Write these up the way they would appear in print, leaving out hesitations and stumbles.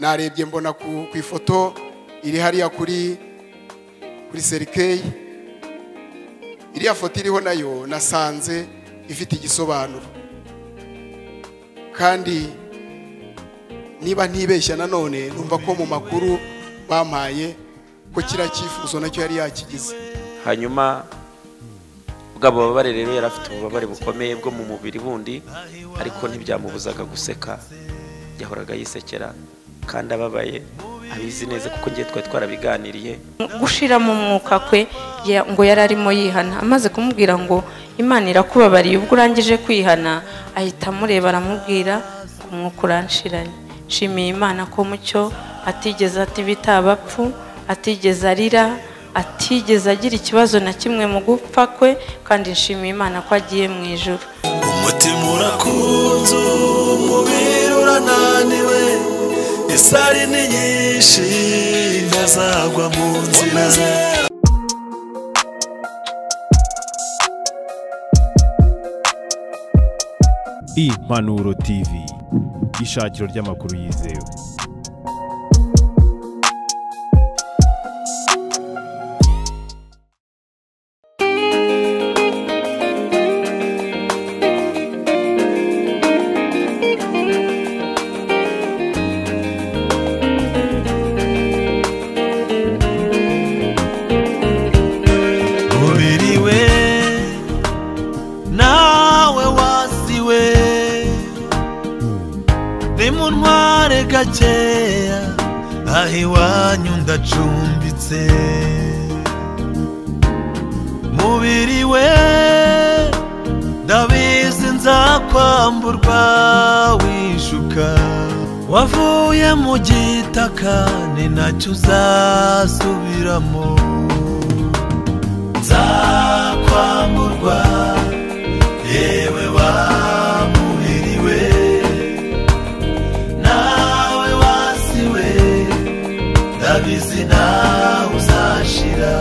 Narebye mbona ku ifoto iri hariya kuri cercueil, iriya foto iriho nayo nasanze ifite igisobanuro, kandi niba ntibeshya nanone numva ko mu makuru bampaye ko kira cyifuzo nacyo yari yakigize. Hanyuma bwa bubabare rero yari afite ububabare bukomeye bwo mu mubiri bundi, ariko ntibyamubuzaga guseka, yahoraga yisekera kandi ababaye abizi neza kuko ngiye twari twarabiganiriye. Gushira mu mwuka kwe ngo yari arimo yihana, amaze kumubwira ngo Imana irakubabariye ubwo urangije kwihana, ahita amureba aramubwira ngo umwuka uranshiranye. Nshimiye Imana ko mucyo atigeze atibita abapfu, atigeze arira, atigeze agira ikibazo na kimwe mu gupfa kwe, kandi nshimiye Imana ko agiye mu ijuru. Umutima urakunze, umubiri urananiwe, isari ni nyinshi ntazagwa mu nzira. Impanuro TV, ishakiro ry'amakuru yizewe. Aho iwanyu ndacumbitse, mubiri we ndabizi nzakwamburwa wishuka, wavuye mu gitaka ni nacyo uzasubiramo. Nzakwamburwa yewe wa mubiri we, nawe wasiwe ndabizi nawe uzashira,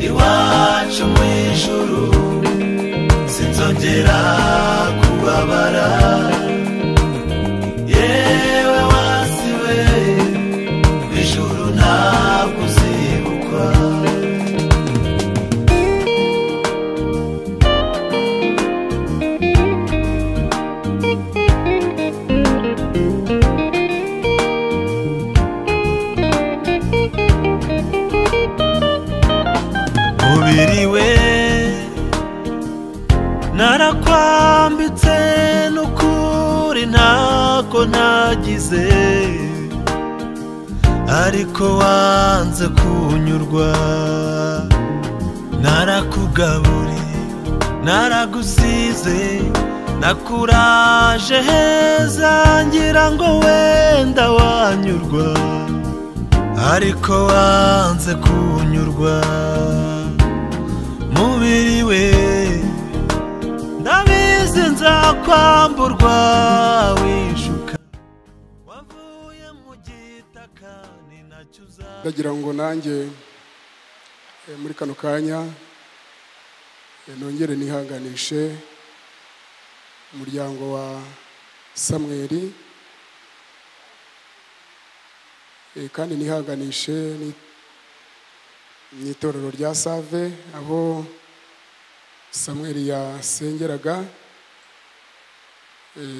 iwacu mu ijuru sinzongera kubabara, yewe wasiwe ijuru ntabwo uzibukwa. Mubiri we narakwambitse n'ukuri ntako nagize, ariko wanze kunyurwa, narakugaburiye naragusize, nakuraje heza ngira ngo wenda wanyurwa, ariko wanze kunyurwa. Mubiri we ndabizi nzakwamburwa wishuka, wavuye mu gitaka ni nacyo uza. Ndagira ngo nanjye muri kano kanya nongere nihanganishe umuryango wa Samweli, kandi nihanganishe n'itorero rya Save aho Samweli yasengeraga.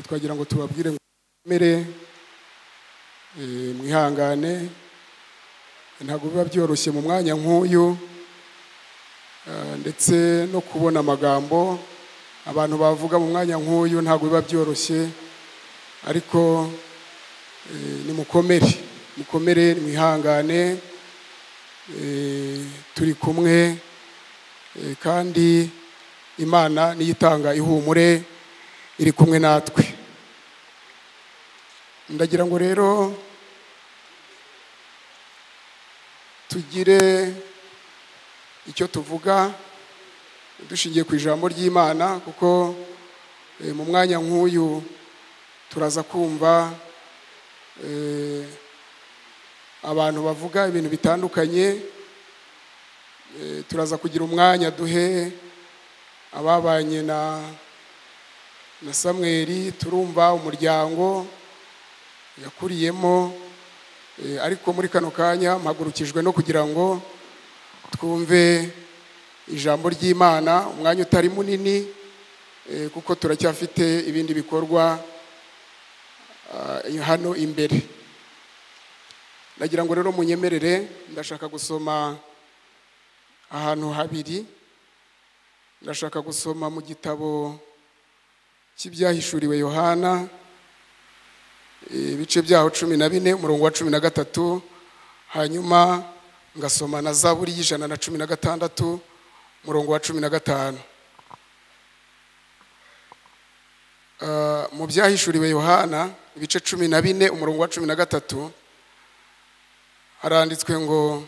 Twagira ngo tubabwire ngo mere mwihangane, ntabwo biba byoroshye mu mwanya nk'uyu, ndetse no kubona amagambo abantu bavuga mu mwanya nk'uyu ntabwo biba byoroshye, ariko nimukomere, mukomere, mwihangane, turi kumwe, kandi Imana niyitanga ihumure iri kumwe natwe. Ndagira ngo rero tugire icyo tuvuga dushingiye ku ijambo ry'Imana, kuko mu mwanya nk'uyu turaza kumva abantu bavuga ibintu bitandukanye. Turaza kugira umwanya duhe ababanye na Samweli, turumva umuryango, yakuriyemo, ariko muri kano kanya mpagurukijwe no kugira ngo twumve ijambo ry'Imana umwanya utari munini, kuko turacyafite ibindi bikorwa hano imbere. Nagira ngo rero munyemerere, ndashaka gusoma ahantu habiri. Ndashaka gusoma mu gitabo cy'ibyahishuriwe Yohana, ibice byaho 14 umurongo wa 13, hanyuma ngasoma na Zaburi y'116 umurongo wa 15. Mu byahishuriwe Yohana ibice 14 umurongo wa 13 haranditswe ngo: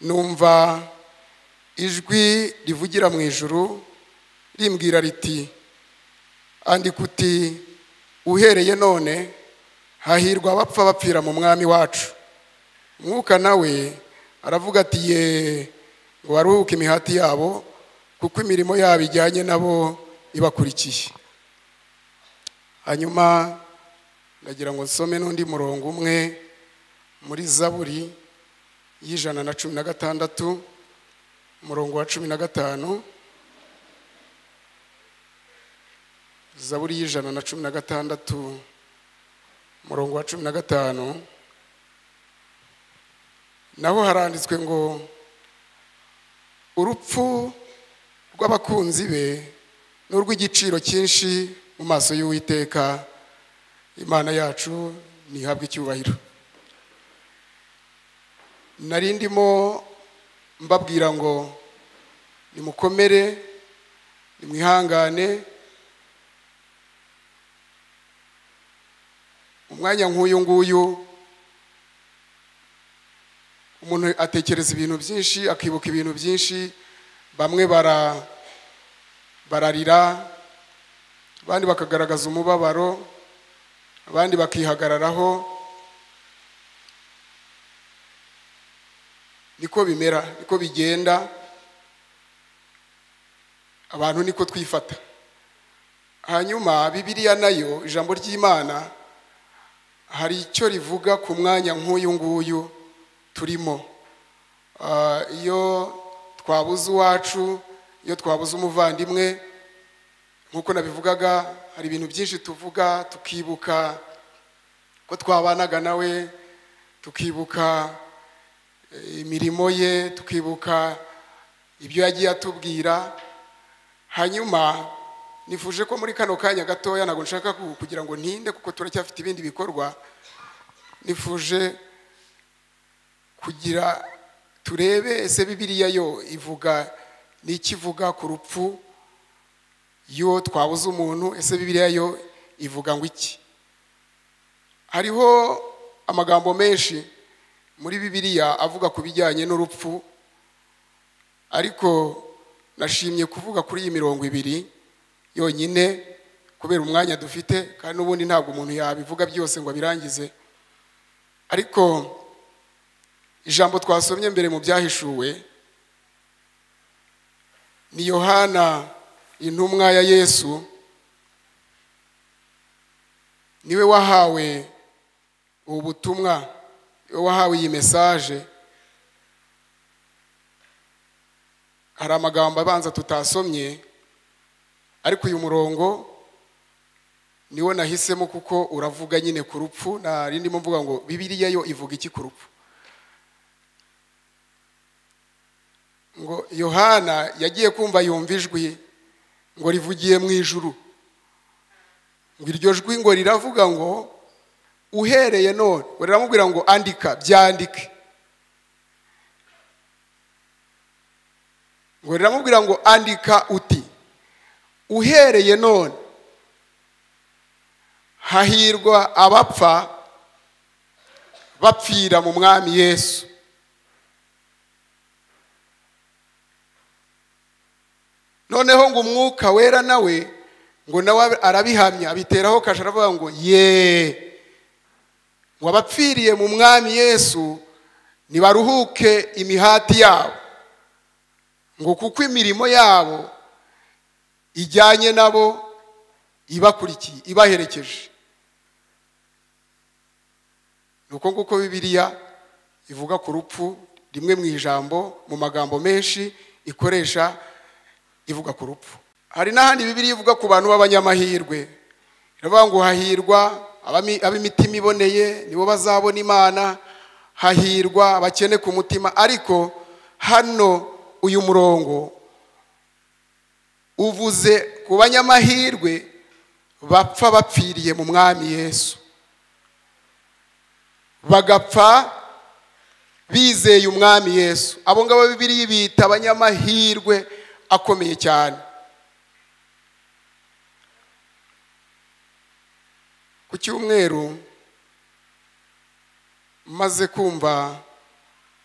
numva ijwi rivugira mu ijuru rimbwira riti, andika uti uhereye none hahirwa abapfa bapfira mu mwami wacu. Umwuka nawe aravuga ati ye, ngo baruhuke imihati yabo, kuko imirimo yabo ijyanye nabo ibakurikiye. Hanyuma ndagira ngo nsome n'undi murongo umwe muri Zaburi y'116 umurongo wa 15. Zaburi y'116 umurongo wa 15, naho haranditswe ngo: urupfu rw'abakunzi be n'urw'igiciro cyinshi mu maso y'Uwiteka, Imana yacu ntihabwe icyubahiro. Nari ndimo mbabwira ngo nimukomere, nimwihangane. Umwanya nk'uyu nguyu umuntu atekereza ibintu byinshi, akibuka ibintu byinshi. Bamwe bararira, abandi bakagaragaza umubabaro, abandi bakihagararaho. Niko bimera, niko bigenda, abantu niko twifata. Hanyuma Bibiliya nayo, ijambo ry'Imana, hari icyo rivuga ku mwanya nk'uyu nguyu turimo. Iyo twabuze uwacu, iyo twabuze umuvandimwe, nkuko nabivugaga, hari ibintu byinshi tuvuga, tukibuka ko twabanaga nawe, tukibuka imirimo ye, tukibuka ibyo yagiye atubwira. Hanyuma nifuje ko muri kano kanya gatoya, ntabwo nshaka kugira ngo ntinde kuko turacyafite ibindi bikorwa, nifuje kugira turebe ese Bibiliya yo ivuga n'ikivuga ku rupfu. Iyo twabuze umuntu, ese Bibiliya yo ivuga ngo iki? Hariho amagambo menshi muri Bibiliya avuga ku bijyanye n'urupfu, ariko nashimye kuvuga kuri iyi mirongo ibiri yonyine kubera umwanya dufite, kandi n'ubundi ntabwo umuntu yabivuga byose ngo abirangize. Ariko ijambo twasomye mbere mu byahishuwe ni Yohana intumwa ya Yesu, niwe wahawe ubutumwa, niwe wahawe iyi message. Hari amagambo abanza tutasomye, ariko uyu murongo niwo nahisemo kuko uravuga nyine ku rupfu. Nari ndimo mvuga ngo Bibiliya yo ivuga iki ku rupfu. Ngo Yohana yagiye kumva yumva ijwi ngo rivugiye mu ijuru, ngo iryo jwi ngo riravuga ngo uhereye none, ngo riramubwira ngo andika, byandike. Ngo riramubwira ngo andika uti uhereye none hahirwa abapfa bapfira mu mwami Yesu. Noneho ngo umwuka wera nawe ngo nawe arabihamya, abiteraho kasha, aravuga ngo ye, ngo abapfiriye mu mwami Yesu nibaruhuke imihati yabo, ngo kuko imirimo yabo ijyanye nabo ibakurikiye, ibaherekeje. Nuko nguko Bibiliya ivuga ku rupfu, rimwe mu ijambo mu magambo menshi ikoresha ivuga ku rupfu. Hari n'ahandi Bibiliya ivuga ku bantu b'abanyamahirwe, iravuga ngo hahirwa ab'imitima iboneye nibo bazabona Imana, hahirwa abakene ku mutima. Ariko hano uyu murongo uvuze ku banyamahirwe bapfa bapfiriye mu Mwami Yesu, bagapfa bizeye Umwami Yesu. Abo ngabo Bibiliya bita abanyamahirwe akomeye cyane. Ku cyumweru maze kumva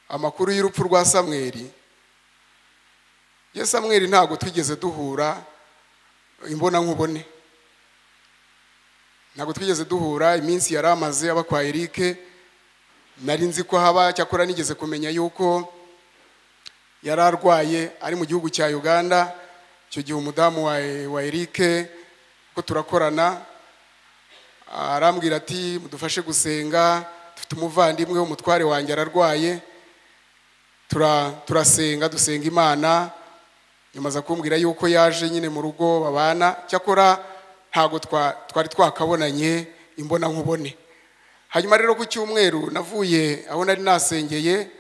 amakuru y'urupfu rwa Samweli, ye Samweli ntago twigeze duhura imbona nkubone, ntago twigeze duhura. Iminsi yaramaze aba kwa Eric, nari nzi ko haba, cyakora nigeze kumenya yuko yararwaye ari mu gihugu cya Uganda. Icyo gihe umudamu wa Eric ko turakorana arambwira ati mudufashe gusenga, dufite umuvandimwe w'umutware wanjye ararwaye, turasenga dusenga Imana. Nyamaza kumbwira yuko yaje nyine mu rugo babana, cyakora ntago twari twakabonanye imbona nkubone. Hanyuma rero ku cyumweru navuye aho nari nasengeye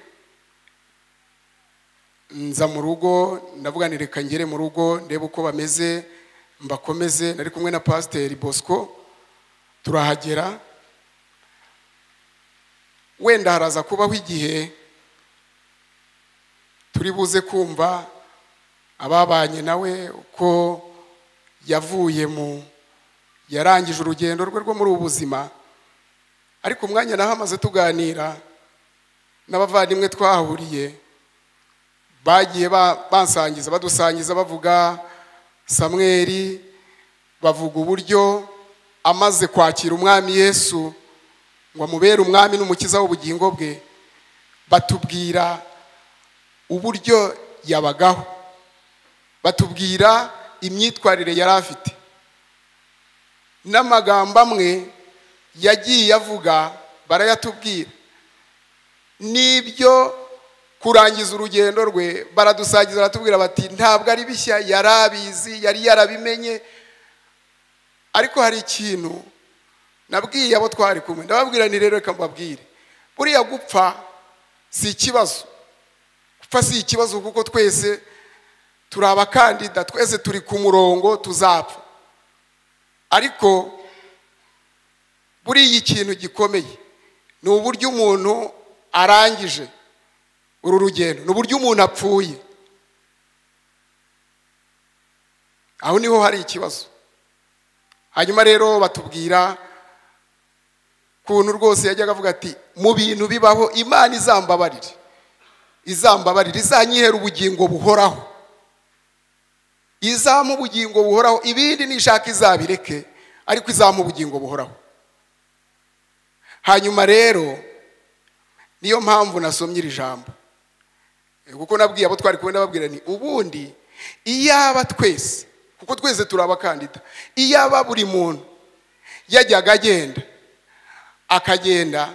nza mu rugo, ndavuga nti reka ngere mu rugo ndebe uko bameze mbakomeze. Nari kumwe na Pasiteri Bosco turahagera. Wenda haraza kubaho igihe turi buze kumva ababanye nawe uko yavuye mu yarangije urugendo rwe rwo muri ubu buzima. Ariko umwanya nahamaze tuganira n'abavandimwe twahuriye, bagiye bansangiza badusangiza bavuga Samweli, bavuga uburyo amaze kwakira Umwami Yesu ngo amubere umwami n'umukiza w'ubugingo bwe, batubwira uburyo yabagaho, batubwira imyitwarire yari afite n'amagambo amwe yagiye avuga barayatubwira, n'ibyo kurangiza urugendo rwe baradusangiza, baratubwira bati ntabwo ari bishya, yarabizi, yari yarabimenye. Ariko hari ikintu nabwiye abo twari kumwe, ndababwira nti rero reka mbabwire, buriya gupfa si ikibazo, gupfa si ikibazo kuko twese turi abakandida, twese turi ku murongo tuzapfa. Ariko buriya ikintu gikomeye ni uburyo umuntu arangije uru rugendo, ni uburyo umuntu apfuye. Aho niho hari ikibazo. Hanyuma rero batubwira kuntu rwose yajyaga avuga ati mu bintu bibaho Imana izambabarire, izambabarire, izanyihera ubugingo buhoraho, izampa ubugingo buhoraho, ibindi nishaka izabireke ariko izampa ubugingo buhoraho. Hanyuma rero niyo mpamvu nasomye iri jambo, kuko nabwiye abo twari kumwe ndababwira nti ubundi iyaba twese, kuko twese turi abakandida, iyaba buri muntu yajyaga agenda akagenda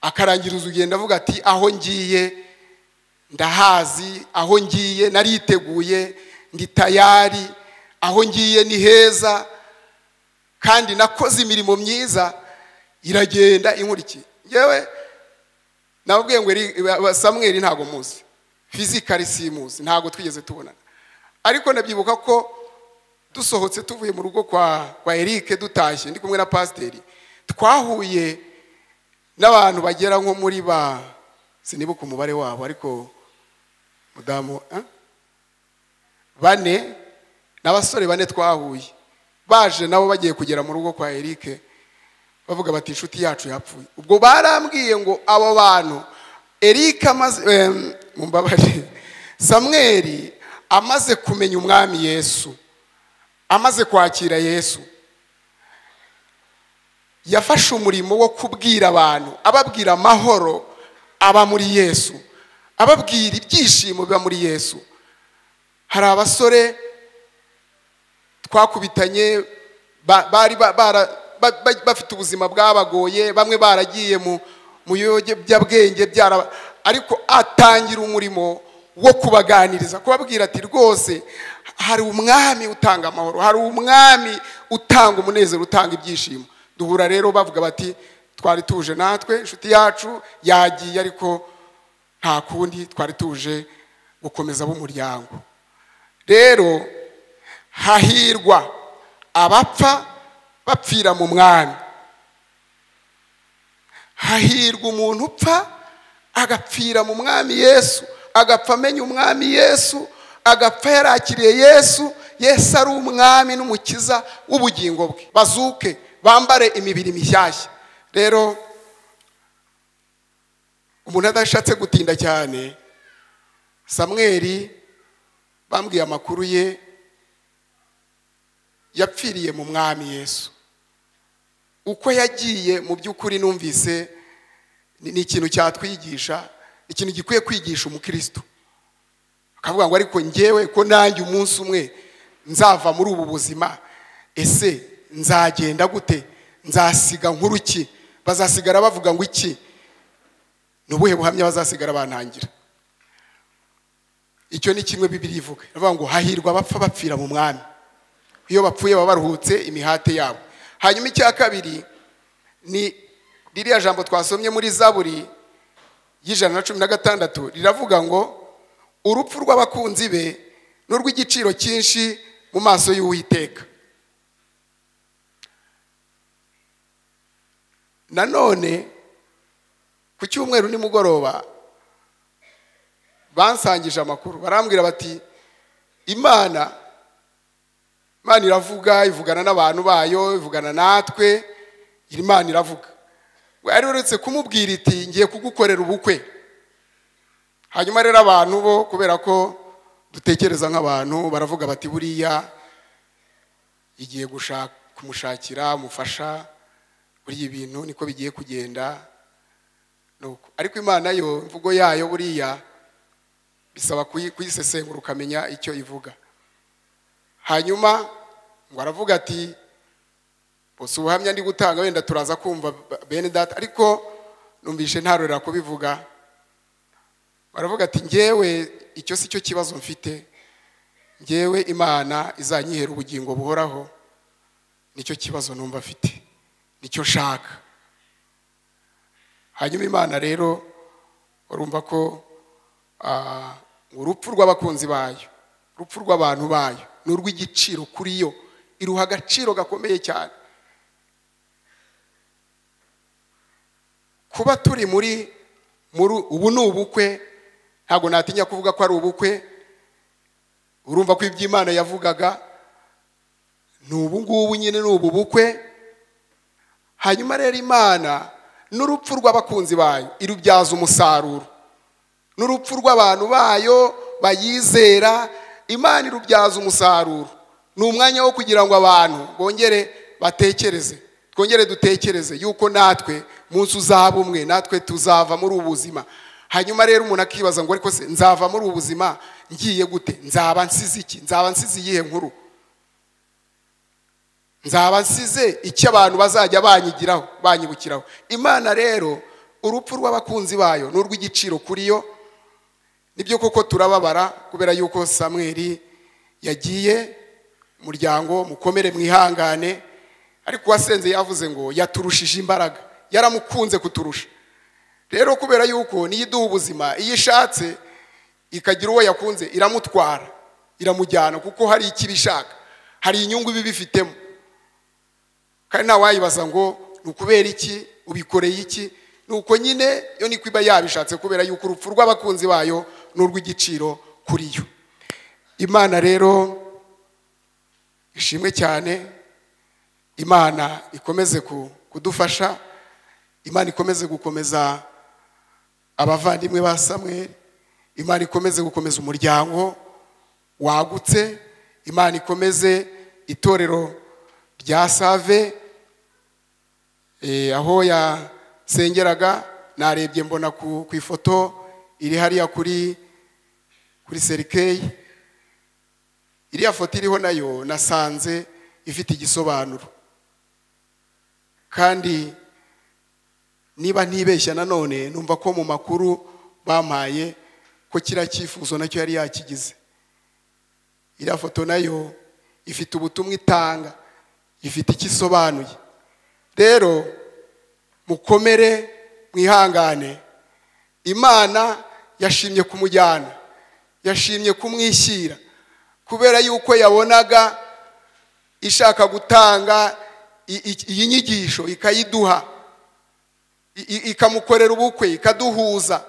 akarangiriza urugendo avuga ati aho ngiye ndahazi, aho ngiye nariteguye, ndi tayari, aho ngiye ni heza kandi nakoze imirimo myiza iragenda inkurikiye. Yewe nababwiye ngo Samweli ntago muzi physically, simuzi, ntago twigeze tubonana, ariko ndabyibuka ko dusohotse tuvuye mu rugo kwa Eric dutashye ndi kumwe na pasiteri, twahuye n'abantu bagera nko muri ba sinibuka umubare wabo, ariko mudamu bane n'abasore bane twahuye baje nabo bagiye kugera mu rugo kwa Eric bavuga bati inshuti yacu yapfuye. Ubwo barambwiye ngo abo bantu Eric amaze mumbabarire, Samweli amaze kumenya Umwami Yesu, amaze kwakira Yesu, yafashe umurimo wo kubwira abantu, ababwira amahoro aba muri Yesu, ababwira ibyishimo biba muri Yesu. Hari abasore twakubitanye bari bafite ubuzima bwabagoye, bamwe baragiye mu biyobyabwenge byara, ariko atangira umurimo wo kubaganiriza, kubabwira ati rwose hari umwami utanga amahoro, hari umwami utanga umunezero, utanga ibyishimo. Duhura rero bavuga bati twari tuje natwe, inshuti yacu yagiye, ariko nta kundi, twari tuje gukomeza b'umuryango. Rero hahirwa abapfa bapfira mu mwami, hahirwa umuntu upfa agapfira mu mwami Yesu, agapfa amenya umwami Yesu, agapfa yarakiriye Yesu, Yesu ari umwami n'umukiza w'ubugingo bwe, bazuke bambare imibiri mishyashya. Rero umuntu adashatse gutinda cyane, Samweli bambwiye amakuru ye, yapfiriye mu mwami Yesu. Uko yagiye mu by'ukuri numvise ni ikintu cyatwigisha, ikintu gikwiye kwigisha umukristo. Akavuga ngo ariko njyewe ko nanjye umunsi umwe nzava muri ubu buzima, ese nzagenda gute? Nzasiga nkuru ki? Bazasigara bavuga ngo iki? Ni ubuhe buhamya bazasigara bantangira? Icyo ni kimwe Bibiliya ivuga. Iravuga ngo hahirwa abapfa bapfira mu mwami, iyo bapfuye baba baruhutse imihate yabo. Hanyuma icya kabiri ni ririya jambo twasomye muri Zaburi y'116, riravuga ngo urupfu rw'abakunzi be n'urw'igiciro cyinshi mu maso y'Uwiteka. Nanone ku cyumweru nimugoroba bansangije amakuru, barambwira bati Imana iravuga, ivugana n'abantu bayo, ivugana natwe, Imana iravuga. Ari uretse kumubwira iti ngiye kugukorera ubukwe. Hanyuma rero abantu bo kubera ko dutekereza nk'abantu baravuga bati buriya igiye gushaka kumushakira umufasha, buriya ibintu niko bigiye kugenda. Nuko ariko Imana yo imvugo yayo buriya bisaba kuyisesengura ukamenya icyo ivuga. Hanyuma ngo aravuga ati bose ubuhamya ndi gutanga wenda turaza kumva bene data, ariko numvishe ntarorera kubivuga. Baravuga ati njyewe icyo si cyo kibazo mfite, njyewe Imana izanyihera ubugingo buhoraho, nicyo kibazo numva mfite, nicyo nshaka. Hanyuma Imana rero urumva ko urupfu rw'abakunzi bayo, urupfu rw'abantu bayo ni urw'igiciro kuri yo, iruha agaciro gakomeye cyane. Kuba turi muri ubu ni ubukwe, ntabwo natinya kuvuga ko ari ubukwe. Urumva ko iby'Imana yavugaga ni ubu ngubu nyine, ni ubu bukwe. Hanyuma rero Imana n'urupfu rw'abakunzi bayo irubyaza umusaruro, n'urupfu rw'abantu bayo bayizera Imana irubyaza umusaruro. Ni umwanya wo kugira ngo abantu bongere batekereze, twongere dutekereze yuko natwe munsi uzaba umwe, natwe tuzava muri ubu buzima. Hanyuma rero umuntu akibaza ngo ariko se nzava muri ubu buzima ngiye gute? Nzaba nsize iki? Nzaba nsize iyihe nkuru? Nzaba nsize icyo abantu bazajya banyigiraho, banyibukiraho? Imana rero urupfu rw'abakunzi bayo ni urw'igiciro kuri yo. Nibyo koko turababara kubera yuko Samweli yagiye, umuryango mukomere mwihangane, ariko uwasenze yavuze ngo yaturushije imbaraga, yaramukunze kuturusha. Rero kubera yuko niyo iduha ubuzima, iyo ishatse ikagira uwo yakunze iramutwara, iramujyana, kuko hari ikibishaka, hari inyungu ibi bifitemo. Kandi nta wayibaza ngo ni ukubera iki ubikoreye iki, nuko nyine yo niko iba yabishatse, kubera yuko urupfu rw'abakunzi bayo ni urw'igiciro kuri yo. Imana rero ishimwe cyane, Imana ikomeze kudufasha, Imana ikomeze gukomeza abavandimwe ba Samweli, Imana ikomeze gukomeza umuryango wagutse, Imana ikomeze itorero rya Save aho yasengeraga. Narebye mbona ku ifoto iri hariya kuri serikeyi, iriya foto iriho nayo nasanze ifite igisobanuro. Kandi niba ntibeshya nanone numva ko mu makuru bampaye ko kiriya cyifuzo nacyo yari yakigize. Iriya foto nayo ifite ubutumwa itanga, ifite icyo isobanuye. Rero mukomere, mwihangane. Imana yashimye kumujyana, yashimye kumwishyira, kubera yuko yabonaga ishaka gutanga iyi nyigisho ikayiduha, ikamukorera ubukwe, ikaduhuza.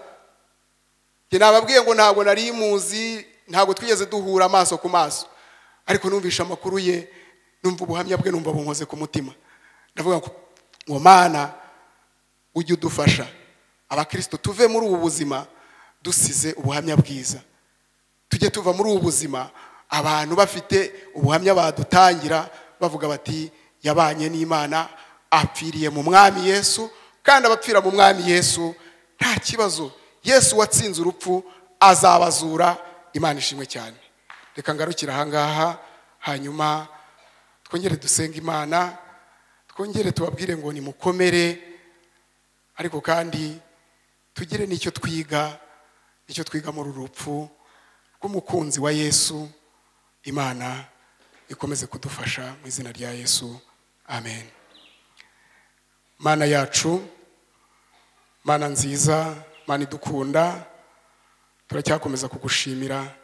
Njye nababwiye ngo ntabwo nari muzi, ntabwo twigeze duhura amaso ku maso, ariko numvisha amakuru ye, numva ubuhamya bwe, numva bunkoze ku mutima. Ndavuga ngo Mana ujye udufasha abakristo tuve muri ubu buzima dusize ubuhamya bwiza, tujye tuva muri ubu buzima abantu bafite ubuhamya badutangira bavuga bati yabanye n'Imana, apfiriye mu Mwami Yesu. Kandi abapfira mu Mwami Yesu nta kibazo, Yesu watsinze urupfu azabazura. Imana ishimwe cyane. Reka ngarukira aha ngaha, hanyuma twongere dusenge Imana, twongere tubabwire ngo nimukomere, ariko kandi tugire n'icyo twiga, icyo twiga muri uru rupfu rw'umukunzi wa Yesu. Imana ikomeze kudufasha mu izina rya Yesu, amen. Mana yacu, Mana nziza, Mana idukunda, turacyakomeza kugushimira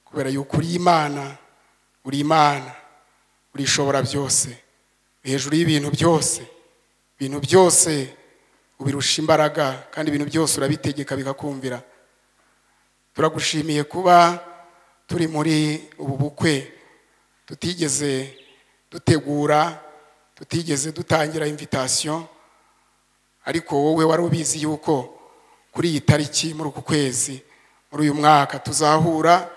kubera yuko uri Imana, uri Imana, uri ishobora byose, hejuru y'ibintu byose, ibintu byose ubirusha imbaraga, kandi ibintu byose urabitegeka bikakumvira. Turagushimiye kuba turi muri ubu bukwe tutigeze dutegura, tutigeze dutangira invitation, ariko wowe wari ubizi yuko kuri iyi tariki muri uku kwezi muri uyu mwaka tuzahura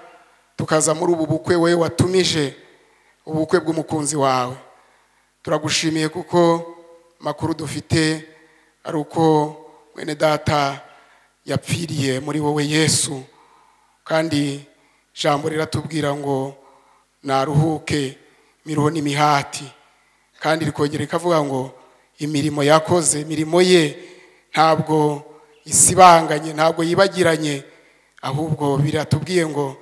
tukaza muri ubu bukwe wowe watumije, ubukwe bw'umukunzi wawe. Turagushimiye kuko makuru dufite ari uko mwene data yapfiriye muri wowe Yesu, kandi ijambo riratubwira ngo naruhuke imiruho n'imihati, kandi rikongera rikavuga ngo imirimo yakoze, imirimo ye ntabwo isibanganye, ntabwo yibagiranye, ahubwo biratubwiye ngo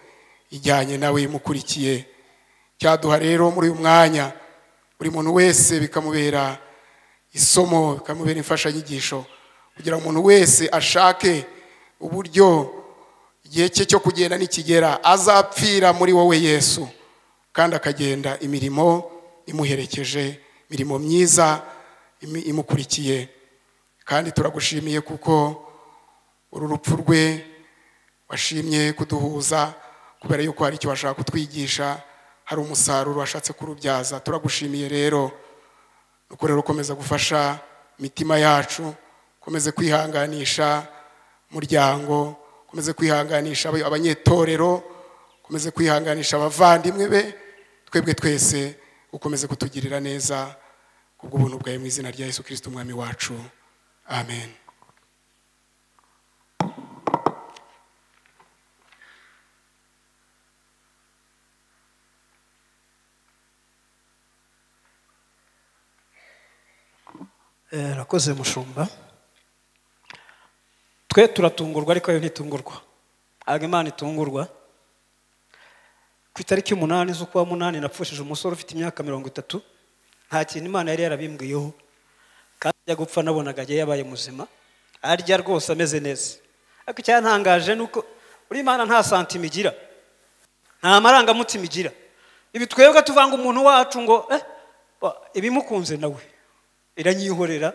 ijyanye nawe imukurikiye. Cyaduha rero muri uyu mwanya buri muntu wese bikamubera isomo, bikamubera imfashanyigisho, kugira ngo umuntu wese ashake uburyo igihe cye cyo kugenda nikigera azapfira muri wowe Yesu, kandi akagenda imirimo imuherekeje, imirimo myiza imukurikiye. Kandi turagushimiye kuko uru rupfu rwe washimye kuduhuza, kubera yuko hari icyo washaka kutwigisha, hari umusaruro washatse kurubyaza. Turagushimiye rero, nuko rero ukomeza gufasha imitima yacu, ukomeze kwihanganisha umuryango, ukomeze kwihanganisha abanyetorero, ukomeze kwihanganisha abavandimwe be, twebwe twese ukomeze kutugirira neza kubw'ubuntu bwawe mu izina rya Yesu Kristo umwami wacu, amen. Rakoze mushumba. Twe turatungurwa ariko yo ntitungurwa. Ntabwo Imana itungurwa. Ku itariki 8 z'ukwa 8 napfushije umusore ufite imyaka 30, nta kintu Imana yari yarabimbwiyeho, kandi ajya gupfa nabonaga agiye yabaye muzima, arya rwose ameze neza. Ariko icyantangaje nuko uri Imana nta santima igira, nta marangamutima igira. Ibi twebwe tuvanga umuntu wacu ngo ibimukunze nawe iranyihorera,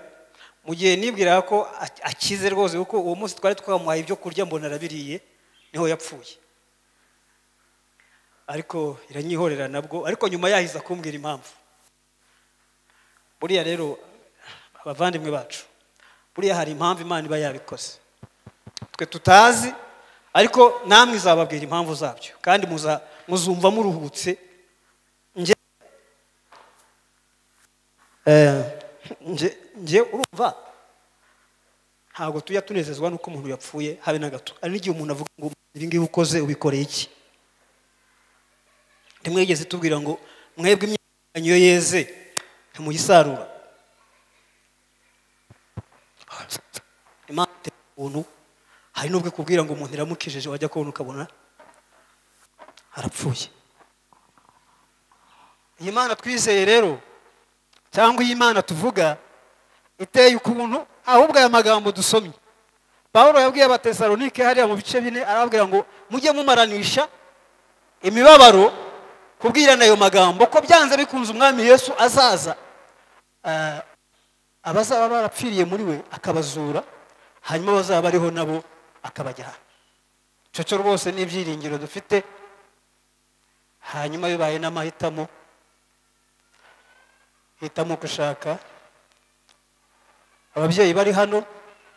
mu gihe nibwira ko akize rwose, kuko uwo munsi twari twamuhaye ibyo kurya mbona arabiriye, niho yapfuye. Ariko iranyihorera nabwo, ariko nyuma yahiza kumbwira impamvu. Buriya rero abavandimwe bacu, buriya hari impamvu Imana iba yabikoze twe tutazi, ariko namwe izababwira impamvu zabyo, kandi muzumva muruhutse. Nje urumva ntabwo tujya tunezezwa nuko umuntu yapfuye habe na gato. Ari n'igihe umuntu avuga ngo ibi ngibi ukoze ubikoreye iki? Rimwe yigeze tubwira ngo mwebwe imyaka iyo yeze ntimuyisarura. Imana umuntu hari nubwo ikubwira ngo umuntu iramukijije, wajya kubona ukabona arapfuye. Iyi Mana twizeye rero, cyangwa iyi Mana tuvuga, iteye ukuntu. Ahubwo aya magambo dusomye, Pawulo yabwiye Abatesalonike hariya mu bice 4, arababwira ngo mujye mumaranisha imibabaro kubwirana ayo magambo, ko byanze bikunze umwami Yesu azaza, abazaba barapfiriye muri we akabazura, hanyuma bazaba bariho nabo akabajyana. Icyo cyo rwose ni ibyiringiro dufite. Hanyuma bibaye n'amahitamo, hitamo gushaka. Ababyeyi bari hano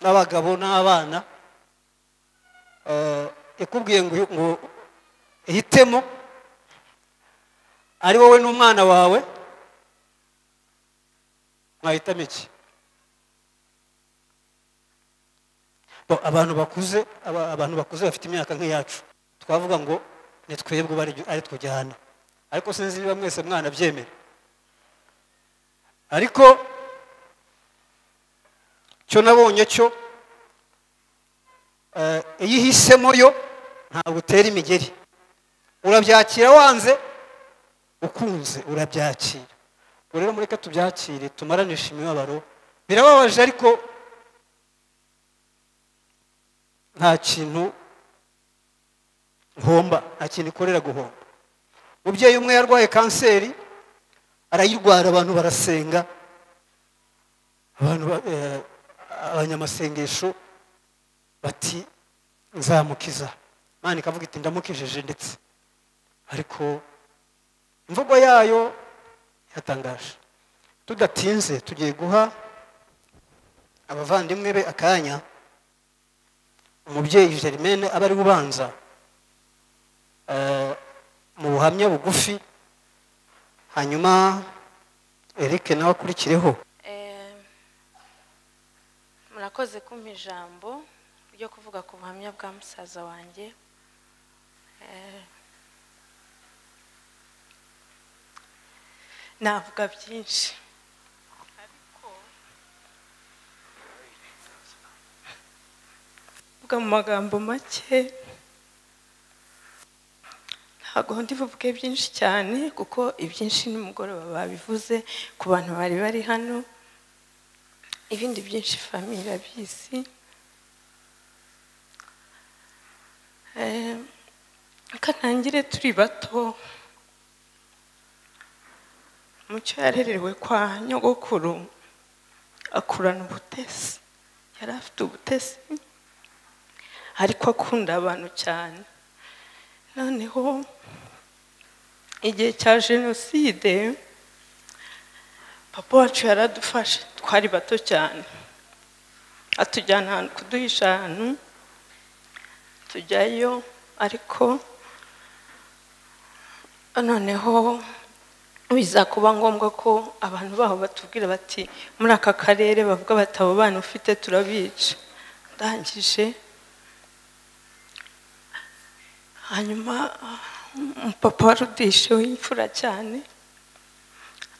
n'abagabo n'abana, ikubwiye ngo ihitemo ari wowe n'umwana wawe, mwahitamo iki? Abantu bakuze, abantu bakuze bafite imyaka nk'iyacu, twavuga ngo ni twebwe ari twujyana, ariko sinzi niba mwese mwana byemera. Ariko cyo nabonye cyo, iyo uhisemo yo ntabwo utera imigeri, urabyakira wanze ukunze, urabyakira. Rero mureke tubyakire, tumaranishe imibabaro. Birababaje ariko nta kintu nkomba, nta kintu ikorera guhomba. Umubyeyi umwe yarwaye kanseri, arayirwara, abantu barasenga, abantu abanyamasengesho bati nzamukiza. Imana ikavuga iti ndamukijije ndetse, ariko imvugo yayo yatangaje. Tudatinze tugiye guha abavandimwe be akanya. Umubyeyi Germaine aba ari ubanza mu buhamya bugufi, hanyuma Eric nawe akurikireho. Murakoze kumpa ijambo ryo kuvuga ku buhamya bwa musaza wanjye. Navuga byinshi, ariko mvuga mu magambo make. Ntabwo ndi buvuge byinshi cyane, kuko ibyinshi nimugoroba babivuze ku bantu bari bari hano, ibindi byinshi famille irabizi. Kanangire turi bato, Mucyo yarerewe kwa nyogokuru, akurana ubutesi, yari afite ubutesi ariko akunda abantu cyane. Noneho igihe cya jenoside papa wacu yaradufashe, twari bato cyane, atujyana ahantu kuduhisha ahantu, tujyayo. Ariko noneho biza kuba ngombwa ko abantu baho batubwira bati muri aka karere bavuga bati abo bana ufite turabica. Ndangije hanyuma papa warudishe w'imfura cyane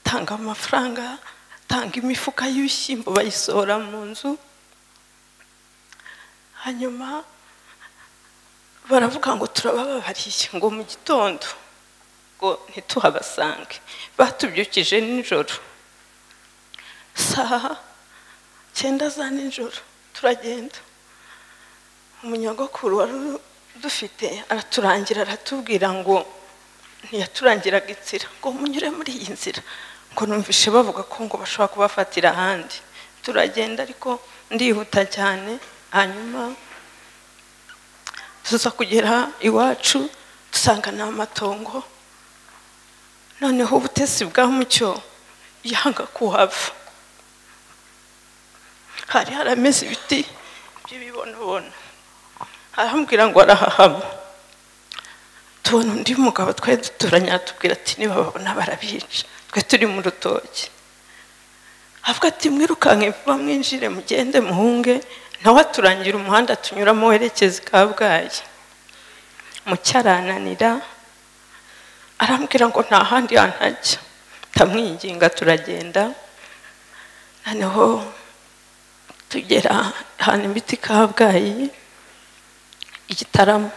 atanga amafaranga, atanga imifuka y'ibishyimbo bayisohora mu nzu. Hanyuma baravuga ngo turabababariye, ngo mu gitondo ngo ntituhabasange, batubyukije nijoro saa 9 za nijoro turagenda. Umunyogokuru wari dufite araturangira, aratubwira ngo ntiyaturangiraga inzira, ngo munyure muri iyi nzira, ngo numvishe bavuga ko ngo bashobora kubafatira ahandi. Turagenda ariko ndihuta cyane, hanyuma tuza kugera iwacu dusanga ni amatongo. Noneho ubutesi bwa Mucyo yanga kuhava, hari harameze ibiti by'ibibonobono, arambwira ngo arahahama. Tubona undi mugabo twari duturanye aratubwira ati nibababona barabica, twe turi mu rutoki. Avuga ati mwirukanke vuba mwinjire mugende muhunge, nawe aturangira umuhanda tunyuramo werekeza i Kabgayi. Mucyo arananira, arambwira ngo nta handi hantu ajya, ndamwinginga turagenda. Noneho Tugera ahantu imiti Kabgayi igitaramo,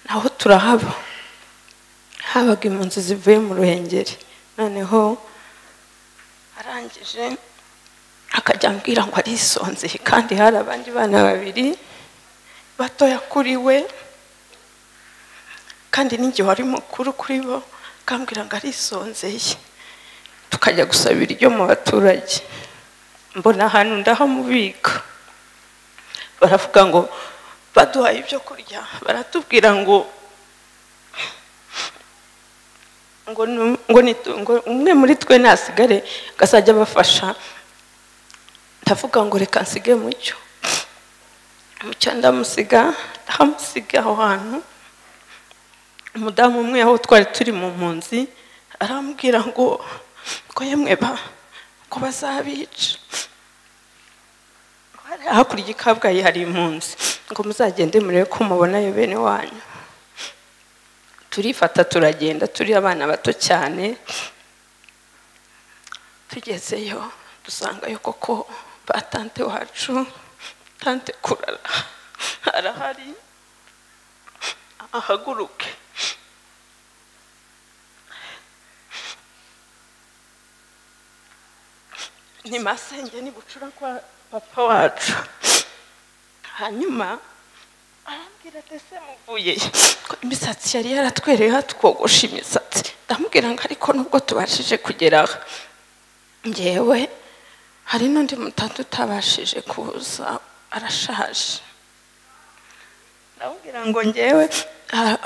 naho turahaba, habaga impunzi zivuye mu Ruhengeri. Noneho arangije akajya ambwira ngo arisonzeye, kandi hari abandi bana babiri batoya kuri we, kandi n'injye wari mukuru kuri bo, akambwira ngo arisonzeye. Tukajya gusaba ibiryo mu baturage, mbona ahantu ndahamubika, baravuga ngo baduhaye ibyo kurya, baratubwira ngo ngo umwe muri twe nasigare akazajya abafasha. Ndavuga ngo reka nsige Mucyo. Mucyo ndamusiga, ndamusiga aho hantu. Umudamu umwe aho twari turi mu mpunzi arambwira ngo ko yemwe ba ko bazabica, hakurya i Kabgayi hari impunzi, ngo muzagende murebe ko mubonayo bene wanyu. Turifata turagenda, turi abana bato cyane. Tugezeyo dusangayo koko ba tante wacu, tante Kurara arahari, ahaguruke. Ni masenge ni bucura kwa papa wacu. Hanyuma arambwira ati ese muvuye ko imisatsi yari yaratwereye hatwogosha imisatsi. Ndamubwira ngo ariko nubwo tubashije kugera aha, njyewe hari n'undi mutatu utabashije kuza arashaje. Ndamubwira ngo njyewe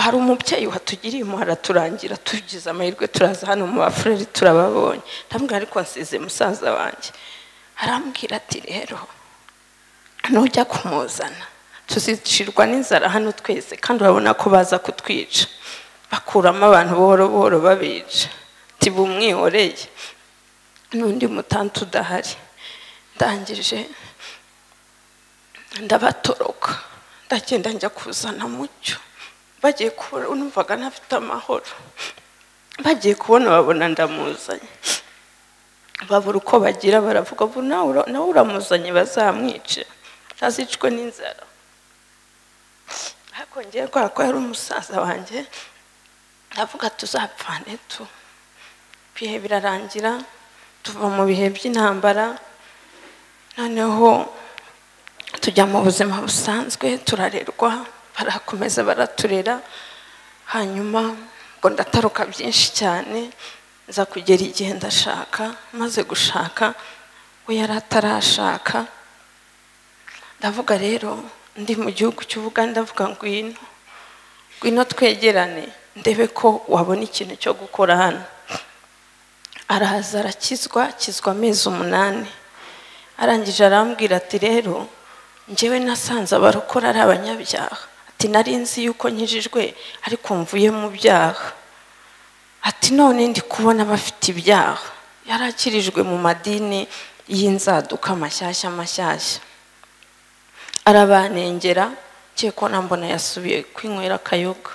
hari umubyeyi watugiriye impuhwe araturangira, tugize amahirwe turaza hano mu bafureri turababonye. Ndamubwira ariko nsize musaza wanjye. Arambwira ati rero nujya kumuzana tuzicirwa n'inzara hano twese, kandi urabona ko baza kutwica, bakuramo abantu buhoro buhoro babica, tibumwihoreye n'undi mutantu udahari. Ndangije ndabatoroka, ndagenda njya kuzana Mucyo. Bagiye kubona, numvaga ntafite amahoro, bagiye kubona babona ndamuzanye, babura uko bagira, baravuga ubu nawe uramuzanye bazamwice, azicwe n'inzara. Ariko ngiye kubera ko yari umusaza wanjye, ndavuga tuzapfane tu. Ibihe birarangira, tuva mu bihe by'intambara, noneho tujya mu buzima busanzwe, turarerwa, barakomeza baraturera. Hanyuma ngo ndataruka byinshi cyane, nza kugera igihe ndashaka. Maze gushaka we yari atarashaka. Ndavuga rero ndi mu gihugu cy'Ubuganda, ndavuga ngwino ngwino twegerane ndebe ko wabona ikintu cyo gukora hano. Araza arakizwa, akizwa amezi 8. Arangije arambwira ati rero njyewe nasanze abarokora ari abanyabyaha, ati nari nzi yuko nkijijwe ariko mvuye mu byaha, ati none ndi kubona bafite ibyaha. Yarakirijwe mu madini y'inzaduka mashyashya mashyashya, arabanengera. Ngiye kubona mbona yasubiye kwinywera akayoga.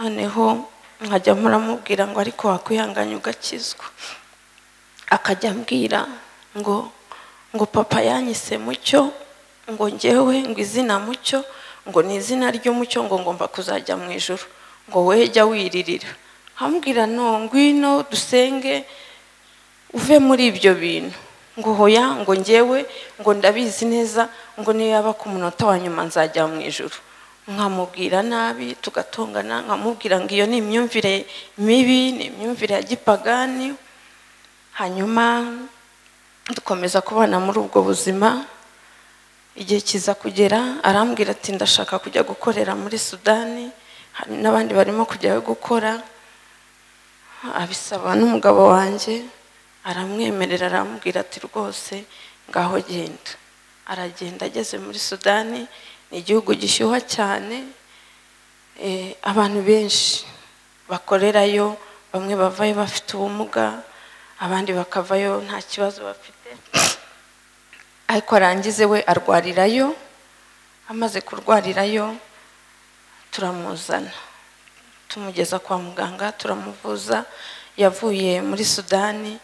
Noneho nkajya muramubwira ngo ariko wakwihanganya ugakizwa, akajya ambwira ngo papa yanyise Mucyo, ngo njyewe ngo izina Mucyo ngo ni izina ry'umucyo, ngo ngomba kuzajya mu ijuru, ngo we jya wiririra. Ambwira no ngwino dusenge uve muri ibyo bintu, ngo hoya, ngo njyewe ngo ndabizi neza, ngo niyo yaba ku munota wa nyuma nzajya mu ijuru. Nkamubwira nabi tugatongana, nkamubwira ngo iyo ni imyumvire mibi, ni imyumvire ya gipagani. Hanyuma dukomeza kubana muri ubwo buzima. Igihe kiza kugera arambwira ati ndashaka kujya gukorera muri Sudani, hari n'abandi barimo kujyayo gukora. Abisaba n'umugabo wanjye aramwemerera, aramubwira ati rwose ngaho genda. Aragenda, ageze muri Sudani, ni igihugu gishyuha cyane, abantu benshi bakorerayo, bamwe bavayo bafite ubumuga, abandi bakavayo nta kibazo bafite. Ariko arangize we arwarirayo. Amaze kurwarirayo turamuzana, tumugeza kwa muganga, turamuvuza. Yavuye muri Sudani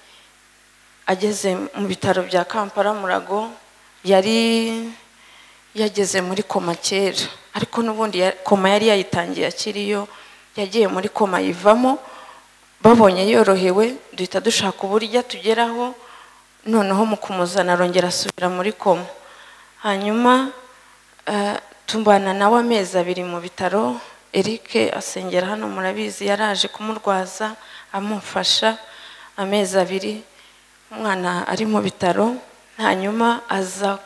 Ageze mu bitaro bya Kampala Murago, yari yageze muri koma kera, ariko n'ubundi koma yari yayitangiye akiriyo. Yagiye muri koma yivamo, babonye yorohewe duhita dushaka uburyo tugeraho, noneho mu kumuzana arongera asubira muri koma. Hanyuma tumbana nawe amezi 2 mu bitaro. Eric asengera hano murabizi, yaraje kumurwaza amufasha amezi 2 umwana ari mu bitaro. Hanyuma aza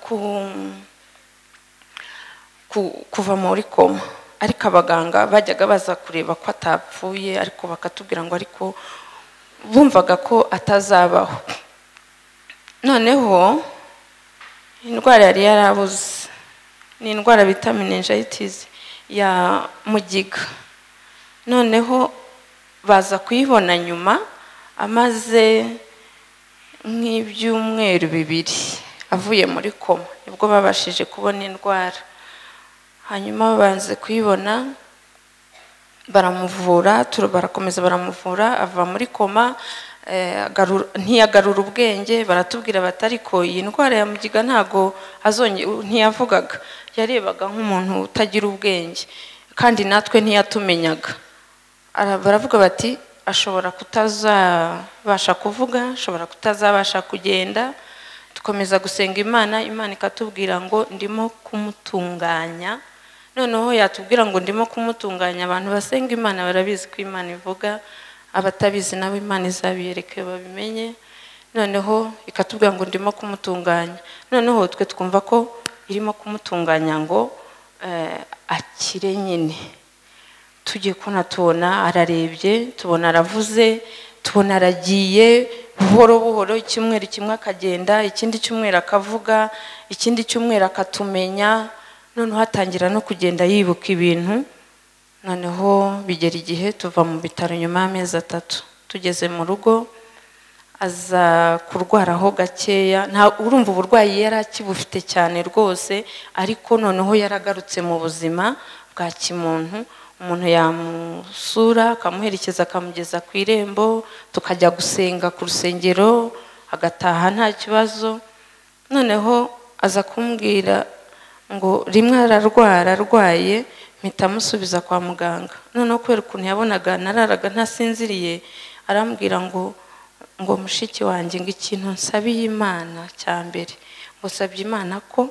kuva muri koma, ariko abaganga bajyaga baza kureba ko atapfuye, ariko bakatubwira ngo ariko bumvaga ko atazabaho. Noneho indwara yari yarabuze ni indwara bita meningitis ya mugiga. Noneho baza kuyibona nyuma amaze nk'ibyumweru 2 avuye muri koma, nibwo babashije kubona indwara. Hanyuma babanze kuyibona baramuvura, barakomeza baramuvura, ava muri koma ntiyagarura ubwenge. Baratubwira bati ariko iyi ndwara ya mugiga ntago ntiyavugaga, yarebaga nk'umuntu utagira ubwenge, kandi natwe ntiyatumenyaga. Baravuga bati ashobora kutazabasha kuvuga, ashobora kutazabasha kugenda. Dukomeza gusenga Imana, Imana ikatubwira ngo ndimo kumutunganya. Noneho yatubwira ngo ndimo kumutunganya, abantu basenga Imana barabizi ko Imana ivuga, abatabizi nabo Imana izabiyereke babimenye. Noneho ikatubwira ngo ndimo kumutunganya, noneho twe twumva ko irimo kumutunganya ngo akire nyine. Tugiye kubona tubona ararebye, tubona aravuze, tubona aragiye buhoro buhoro. Icyumweru kimwe akagenda, ikindi cyumweru akavuga, ikindi cyumweru akatumenya. Noneho atangira no kugenda yibuka ibintu. Noneho bigera igihe tuva mu bitaro nyuma y'amezi 3. Tugeze mu rugo aza kurwaraho gakeya. Nta urumva uburwayi yari akibufite cyane rwose, ariko noneho yaragarutse mu buzima bwa kimuntu. Umuntu yamusura akamuherekeza akamugeza ku irembo, tukajya gusenga ku rusengero agataha nta kibazo. Noneho aza kumbwira ngo rimwe ararwara, arwaye mpita amusubiza kwa muganga. Noneho kubera ukuntu yabonaga nararaga ntasinziriye, arambwira ngo mushiki wanjye ngo ikintu nsabiye Imana cya mbere, ngo sabye Imana ko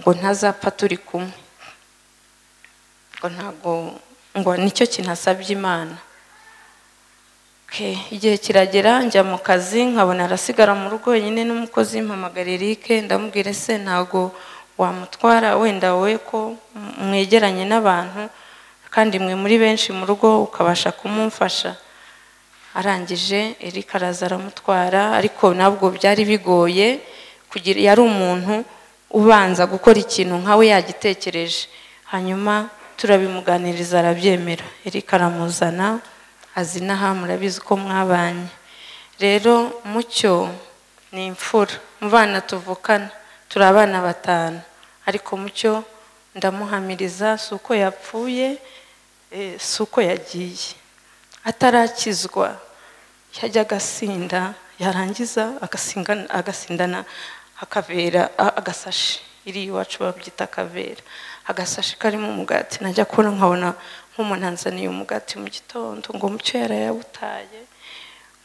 ngo ntazapfa turi kumwe, ngo ntago ngo nicyo kintu asabye Imana. Igihe kiragera njya mu kazi, nkabona arasigara mu rugo wenyine n'umukozi. Mpamagara Eric ndamubwira ese ntago wamutwara wenda we ko mwegeranye n'abantu kandi mwe muri benshi mu rugo ukabasha kumumfasha. Arangije Eric araza aramutwara, ariko nabwo byari bigoye kugira, yari umuntu ubanza gukora ikintu nkawe yagitekereje. Hanyuma turabimuganiriza arabyemera, Eric aramuzana azinaha, murabizi ko mwabanye. Rero Mucyo ni imfura mu bana tuvukana, turi abana 5, ariko Mucyo ndamuhamiriza si uko yapfuye, si uko yagiye. Atarakizwa yajyaga asinda, yarangiza agasindana akavera agasashi, iri iwacu babyita akavera, agasashi karimo umugati. Najya kubona nkabona nk'umuntu anzaniye umugati mu gitondo, ngo Mucyo yarayawutaye,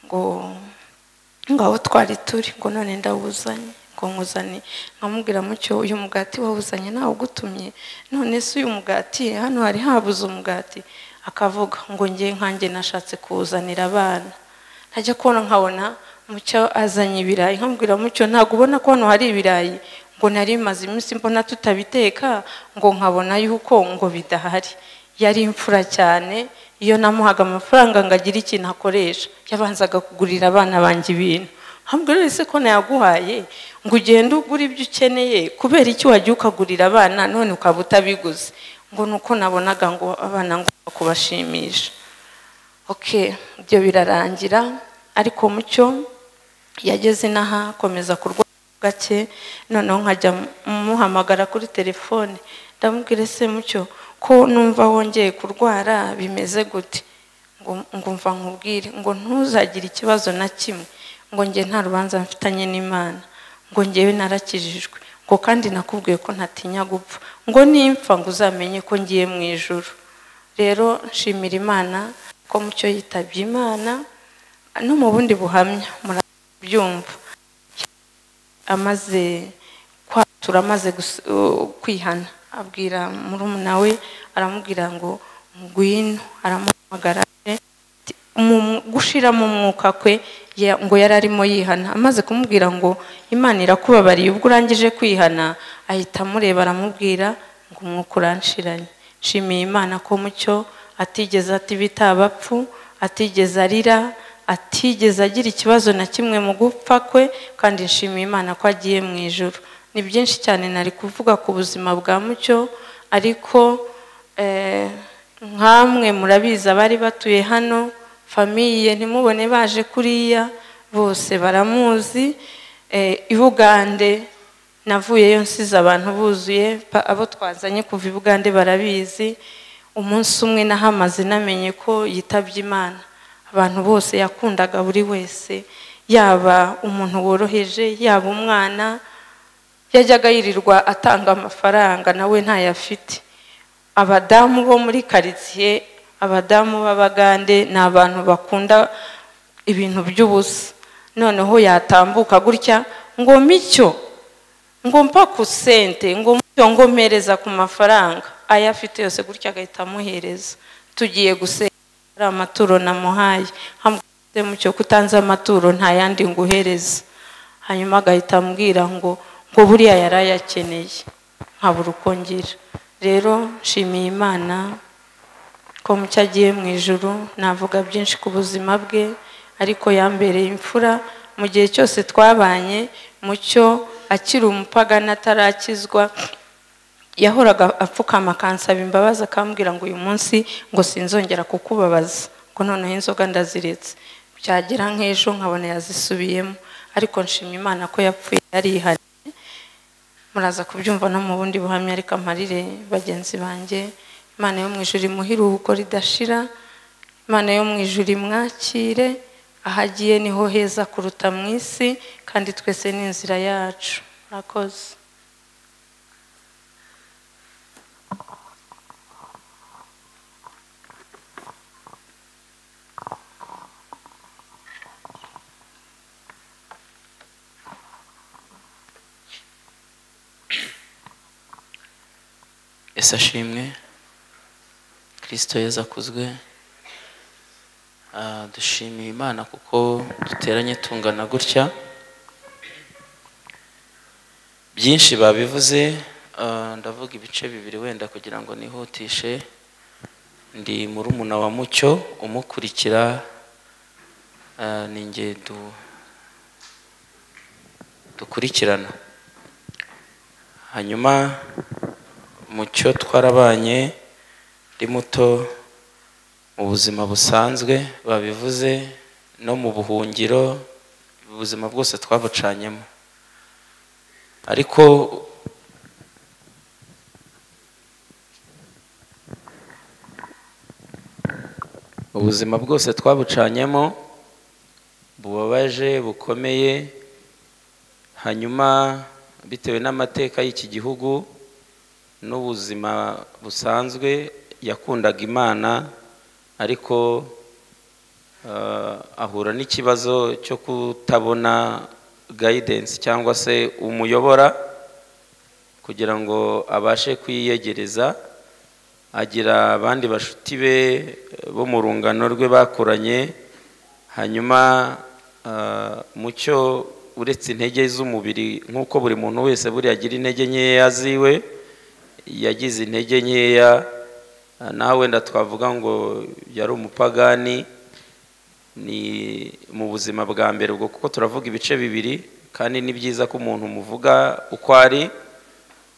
ngo aho twari turi, ngo none ndawuzanye, ngo nkuzane. Nkamubwira Mucyo uyu mugati wawuzanye nawe ugutumye, none se uyu mugati hano hari habuze umugati? Akavuga ngo ngiye nkanjye nashatse kuwuzanira abana. Ntajya kubona nkabona Mucyo azanye ibirayi, nkamubwira Mucyo ntabwo ubona ko hano hari ibirayi? Ngo nari maze iminsi mbona tutabiteka, ngo nkabona yuko ngo bidahari. Yari imfura cyane, iyo namuhaga amafaranga ngo agire ikintu akoresha yabanzaga kugurira abana banjye ibintu. Nkamubwira ese ko nayaguhaye ngo ugende ugure ibyo ukeneye, kubera iki wagiye ukagurira abana none ukaba utabiguze? Ngo nuko nabonaga ngo abana ngo kubashimisha. Okay, ibyo birarangira, ariko Mucyo yageze inaha akomeza kurwara gake. Noneho nkajya muhamagara kuri telefone, ndamubwira ese Mucyo ko numva wongeye kurwara bimeze gute? Ngo mva nkubwire ngo ntuzagire ikibazo na kimwe, ngo njye nta rubanza mfitanye n'Imana, ngo njyewe narakijijwe, ngo kandi nakubwiye ko ntatinya gupfa, ngo nimpfa ngo uzamenye ko ngiye mu ijuru. Rero nshimira Imana ko Mucyo yitabye Imana. No mu bundi buhamya murabyumva, amaze kwatura, amaze kwihana, abwira murumuna we, aramubwira ngo ngwino, aramuhamagara gushira mu mwuka kwe, ngo yari arimo yihana. Amaze kumubwira ngo Imana irakubabariye ubwo urangije kwihana, ahita amureba aramubwira ngo umwuka uranshiranye. Nshimiye Imana ko Mucyo atigeze atibita abapfu, atigeze arira, atigeze agira ikibazo na kimwe mu gupfa kwe, kandi nshimiye Imana ko agiye mu ijuru. Ni byinshi cyane nari kuvuga ku buzima bwa Mucyo, ariko nkamwe murabizi abari batuye hano, famiye ntimubone baje kuriya, bose baramuzi. I Bugande navuyeyo nsize abantu buzuye, abo twazanye kuva i Bugande barabizi. Umunsi umwe nahamaze namenye ko yitabye Imana. Abantu bose yakundaga, buri wese, yaba umuntu woroheje, yaba umwana, yajyaga yirirwa atanga amafaranga nawe ntayafite. Abadamu bo muri quartier, abadamu b'Abagande ni abantu bakunda ibintu by'ubusa. Noneho yatambuka gutya ngo Micyo, ngo mpa ku sente, ngo Mucyo, ngo mpereza ku mafaranga ayafite yose gutya, agahita amuhereza. Tugiye gusenga, ari amaturo namuhaye, nkamubwira Mucyo kutanze amaturo nta yandi nguhereza. Hanyuma agahita ambwira ngo buriya yarayakeneye, nkabura uko ngira. Rero nshimiye Imana ko Mucyo agiye mu ijuru. Navuga byinshi ku buzima bwe, ariko yambereye imfura mu gihe cyose twabanye. Mucyo akiri umupagani atarakizwa, yahoraga apfukama akansaba imbabazi, akambwira ngo uyu munsi ngo sinzongera kukubabaza, ngo noneho inzoga ndaziretse. Byagera nk'ejo nkabona yazisubiyemo, ariko nshimye Imana ko yapfuye yarihanye. Muraza kubyumva no mu bundi buhamya, ariko amparire bagenzi banjye. Imana yo mu ijuru imuhe iruhuko ridashira, Imana yo mu ijuru imwakire, aho agiye niho heza kuruta mu isi, kandi twese ni inzira yacu. Murakoze. Ese ashimwe Kristo Yezu akuzwe. Dushimiye Imana kuko duteranye tungana gutya. Byinshi babivuze, ndavuga ibice bibiri wenda kugira ngo nihutishe. Ndi murumuna wa Mucyo, umukurikira ni nge dukurikirana. Hanyuma Mucyo twarabanye ndi muto mu buzima busanzwe, babivuze, no mu buhungiro, ubuzima bwose twabucanyemo. Ariko ubuzima bwose twabucanyemo bubabaje bukomeye. Hanyuma bitewe n'amateka y'iki gihugu n'ubuzima busanzwe, yakundaga Imana, ariko ahura n'ikibazo cyo kutabona guidance cyangwa se umuyobora kugira ngo abashe kwiyegereza. Agira abandi bashuti be bo mu rungano rwe bakoranye. Hanyuma Mucyo uretse intege z'umubiri, nk'uko buri muntu wese buriya agira intege nkeya ziwe, yagize intege nkeya. Nawe wenda twavuga ngo yari umupagani ni mu buzima bwa mbere ubwo, kuko turavuga ibice bibiri, kandi ni byiza ko umuntu muvuga uko ari.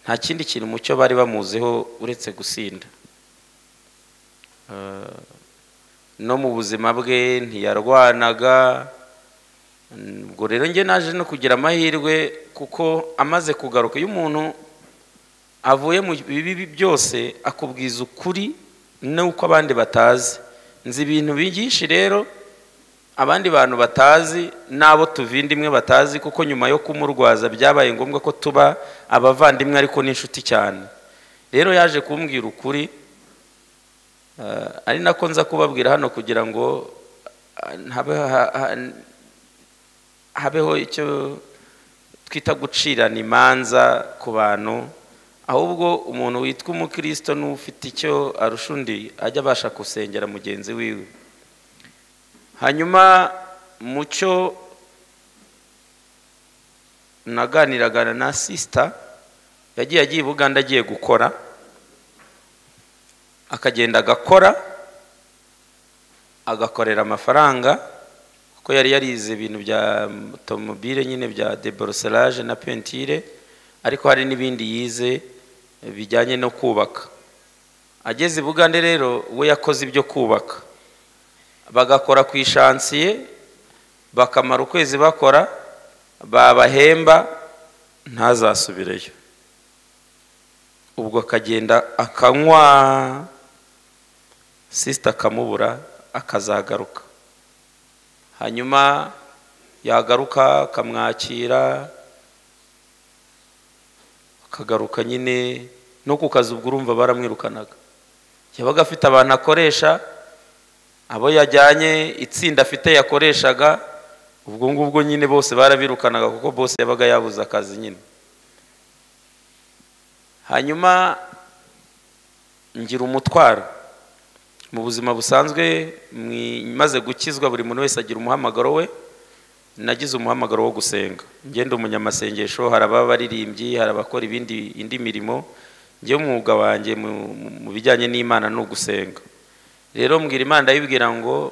Nta kindi kintu Mucyo bari bamuziho uretse gusinda. No mu buzima bwe ntiyarwanaga. Ubwo rero nge naje no kugira amahirwe, kuko amaze kugaruka, iyo umuntu avuye mu bibi byose akubwiza ukuri n'uko abandi batazi. Nzi ibintu byinshi rero Abandi bantu batazi n'abo tuvindimwe batazi, kuko nyuma yo kumurwaza byabaye ngombwa ko tuba abavandimwe ariko n'inshuti cyane. Rero yaje kumbwira ukuri, ari nako nza kubabwira hano kugira ngo habeho icyo twita gucirana imanza ku bantu, ahubwo umuntu witwa umukristo n'ufite icyo arusha undi ajya abasha gusengera mugenzi wiwe. Hanyuma Mucyo naganiraga na sister, yagiye i Buganda agiye gukora, akagenda agakora, agakorera amafaranga, kuko yari yarize ibintu bya automobile nyine bya débroussaillage na peinture, ariko hari n'ibindi yize bijyanye no kubaka. Ageze i Bugande rero we yakoze ibyo kubaka, bagakora ku ishansiye, bakamara ukwezi bakora, babahemba ntazasubireyo. Ubwo akagenda akanywa, sister akamubura, akazagaruka. Hanyuma yagaruka akamwakira, akagaruka nyine no ku kazi. Ubwo urumva baramwirukanaga. Yabaga afite abantu akoresha, abo yajyanye, itsinda afite yakoreshaga, ubwo ngubwo nyine bose barabirukanaga kuko bose yabaga yabuze akazi nyine. Hanyuma ngira umutwaro mu buzima busanzwe, maze gukizwa buri muntu wese agira umuhamagaro we. Nagize umuhamagaro wo gusenga, ngenda umunyamasengesho. Hari ababa baririmbyi, hari abakora ibindi indi mirimo, njye umwuga wanjye mu bijyanye n'Imana ni ugusenga. Rero mbwira Imana, ndayibwira ngo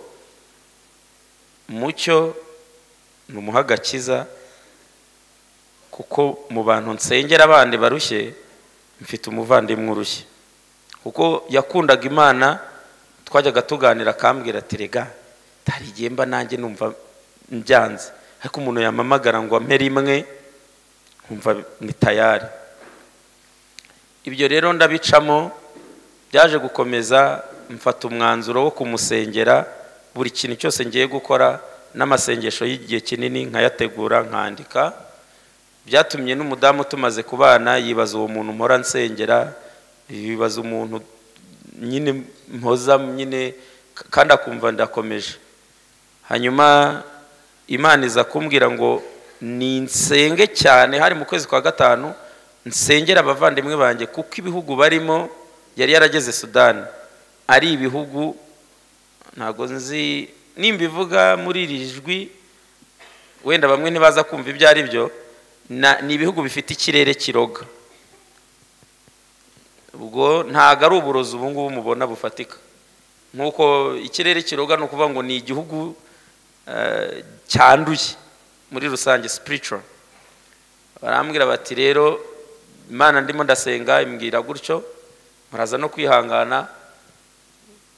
Mucyo ni umuhagakiza, kuko mu bantu nsengera abandi barushye mfite umuvandimwe urushye, kuko yakundaga Imana. Twajyaga tuganira akambwira ati rega tari igihe mba nanjye numva mbyanze, ariko umuntu yamamagara ngo ampe rimwe nkumva ni tayari. Ibyo rero ndabicamo, byaje gukomeza mfata umwanzuro wo kumusengera. Buri kintu cyose ngiye gukora n'amasengesho y'igihe kinini nkayategura, nkandika. Byatumye n'umudamu tumaze kubana yibaza uwo muntu mpora nsengera, yibaza umuntu nyine mpoza nyine, kandi akumva ndakomeje. Hanyuma Imana iza kumbwira ngo ninsenge cyane, hari mu kwezi kwa 5, nsengera abavandimwe banjye, kuko ibihugu barimo, yari yarageze Sudani, ari ibihugu ntago nzi nimbivuga muri iri jwi wenda bamwe ntibaza kumva ibyo ari byo, ni ibihugu bifite ikirere kiroga. Ubwo ntago ari uburozi ubu ngubu mubona bufatika, nkuko ikirere kiroga ni ukuvuga ngo ni igihugu cyanduye muri rusange spiritual. Barambwira bati rero Imana ndimo ndasenga imbwira gutyo, muraza no kwihangana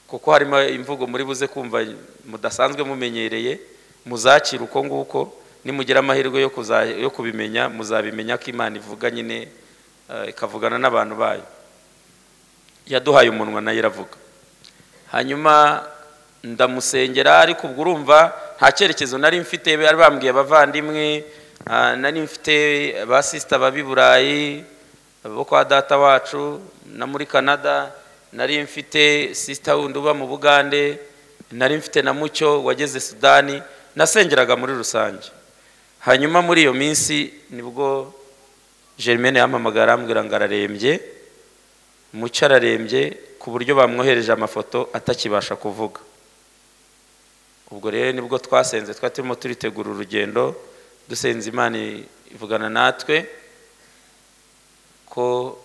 kuko harimo imvugo muri buze kumva mudasanzwe mumenyereye, muzakira uko nguko, nimugira amahirwe yo kubimenya muzabimenya ko Imana ivuga nyine, ikavugana n'abantu bayo. Yaduhaye umunwa nayo iravuga. Hanyuma ndamusengera, ariko ubwo urumva nta cyerekezo nari mfite. Bari bambwiye abavandimwe, nari mfite ba sister babi Burayi bo kwa data wacu na muri Canada, nari mfite sister wundi uba mu Bugande, nari mfite na Mucyo wageze Sudani, nasengeraga muri rusange. Hanyuma muri iyo minsi nibwo Germaine yampamagara arambwira ngo ararembye, Mucyo ararembye ku buryo bamwohereje amafoto atakibasha kuvuga. Ubwo rero nibwo twasenze, twari turimo turitegura urugendo, dusenze Imana ivugana natwe ko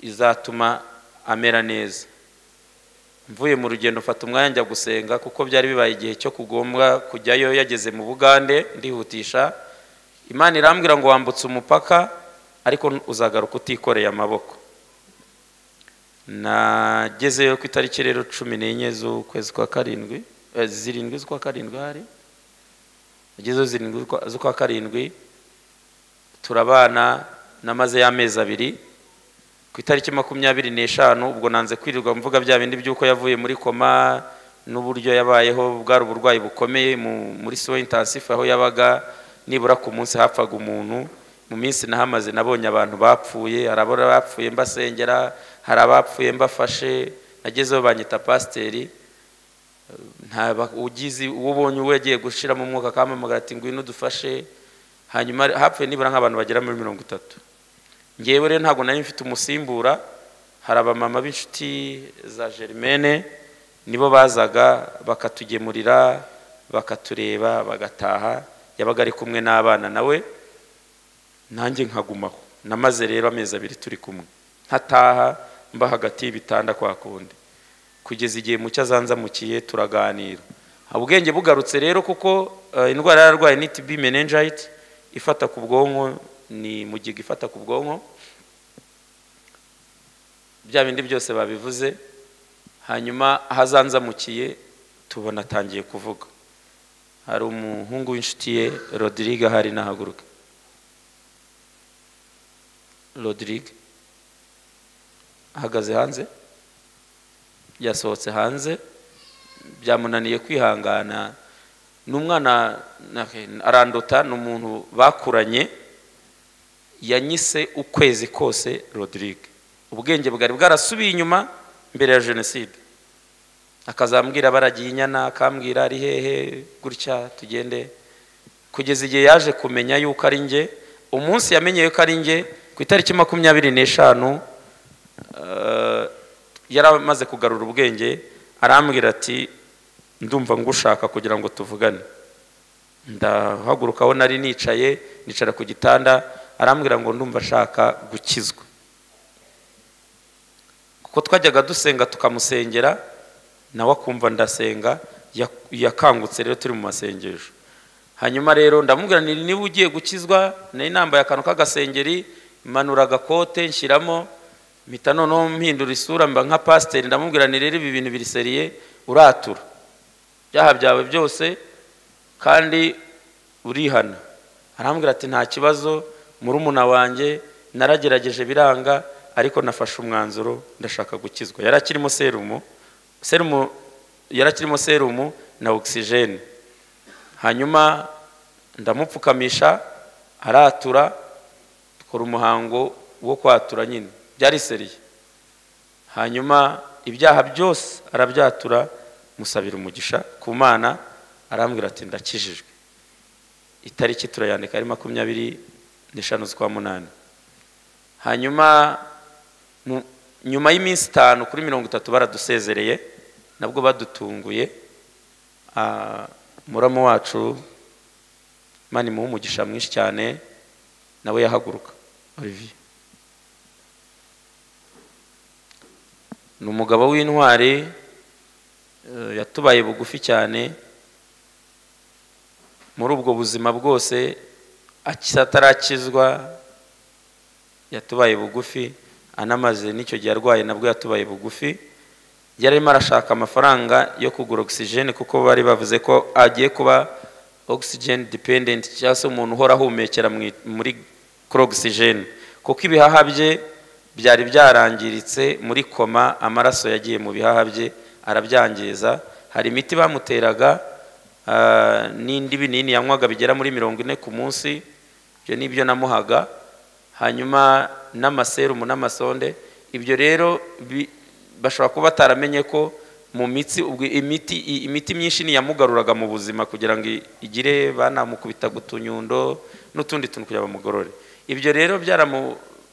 izatuma amera neza. Mvuye mu rugendo mfata umwanya njya gusenga, kuko byari bibaye igihe cyo kugombwa kujyayo, yageze mu Bugande ndihutisha. Imana irambwira ngo wambutse umupaka ariko uzagaruka utikoreye amaboko. Nagezeyo ku itariki rero 14 z'ukwezi kwa 7, 7 z'ukwa 7, hari nagezeyo 7 z'ukwa 7, turabana namaze y'amezi 2. Ku itariki 25, ubwo nanze kwirirwa mvuga bya bindi by'uko yavuye muri koma, n'uburyo yabayeho, bwari uburwayi bukomeye muri soins intensifs, aho yabaga nibura ku munsi hapfaga umuntu. Mu minsi nahamaze nabonye abantu bapfuye, hari abo bapfuye mbasengera, hari abapfuye mbafashe, nagezeho banyita pasiteri. Nta ugize uwo ubonye uwo yagiye gushiramo umwuka akampamagara ati ngwino udufashe. Hanyuma hapfuye nibura nk'abantu bagera muri 30. Ngewe rero ntabwo nari mfite umusimbura, hari abamama b'inshuti za Germaine nibo bazaga bakatugemurira, bakatureba, bagataha. Yabaga ari kumwe n'abana nawe, nanjye nkagumaho. Namaze rero amezi 2 turi kumwe, ntataha, mba hagati y'ibitanda kwa kundi, kugeza igihe mucyo azanzamukiye turaganira. Ubwenge bugarutse rero, kuko indwara yararwaye ni TB meningitis ifata ku bwonko, ni mugiga ifata ku bwonko, bya bindi byose babivuze. Hanyuma ahazanzamukiye tubona atangiye kuvuga. Hari umuhungu w'inshuti ye Rodrigue ahari, nahaguruka. Rodrigue ahagaze hanze, yasohotse hanze, byamunaniye kwihangana. Ni umwana arandota, ni umuntu bakuranye, yanyise ukwezi kose Rodrigue. Ubwenge bwari bwarasubiye inyuma mbere ya jenoside, akazambwira baragiye inyana, akambwira ari hehe gutya tugende, kugeza igihe yaje kumenya yuko ari nge. Umunsi yamenye yuko ari nge ku itariki 25, yaramaze kugarura ubwenge, arambwira ati ndumva ngushaka kugira ngo tuvugane. Ndahaguruka aho nari nicaye, nicara ku gitanda, arambwira ngo ndumva ashaka gukizwa. Kuko twajyaga dusenga tukamusengera, nawe akumva ndasenga, yakangutse rero turi mu masengesho. Hanyuma rero ndamubwira nti niba ugiye gukizwa, nari nambaye akantu k'agasengeri, manura agakote nshyiramo, mpita noneho mpindura isura mba nka pasiteri. Ndamubwira nti rero ibi bintu biri seriye, uratura ibyaha byawe byose kandi urihana. Arambwira ati nta kibazo, murumuna wanjye naragerageje biranga, ariko nafashe umwanzuro ndashaka gukizwa. Yarakirimo serumu, yarakirimo serumu na oxygene. Hanyuma ndamupfukamisha aratura, dukora umuhango wo kwatura nyine, byari seriye. Hanyuma ibyaha byose arabyatura, musabira umugisha ku Mana, arambwira ati ndakijijwe. Itariki turayandika ari 25 z'ukwa 8. Hanyuma nyuma y'iminsi 5 kuri 30 baradusezereye, nabwo badutunguye. Muramu wacu Imana imuhe umugisha mwinshi cyane, nawe yahaguruka. Olivier ni umugabo w'intwari, yatubaye bugufi cyane muri ubwo buzima bwose atarakizwa, yatubaye bugufi, anamaze n'icyo gihe arwaye nabwo yatubaye bugufi. Yarimo arashaka amafaranga yo kugura oxygene, kuko bari bavuze ko agiye kuba oxygen dependent, cyangwa se umuntu uhora ahumekera muri kuri oxygene, kuko ibihaha bye byari byarangiritse muri koma, amaraso yagiye mu bihaha bye arabyangiza. Hari imiti bamuteraga n'indi binini yanywaga bigera muri 40 ku munsi, ibyo nibyo namuhaga. Hanyuma n'amaserumu n'amasonde, ibyo rero bashobora kuba bataramenye ko mu mitsi, ubwo imiti myinshi niyamugaruraga mu buzima kugira ngo igire, banamukubita gutunyundo n'utundi tuntu kugira bamugorore. Ibyo rero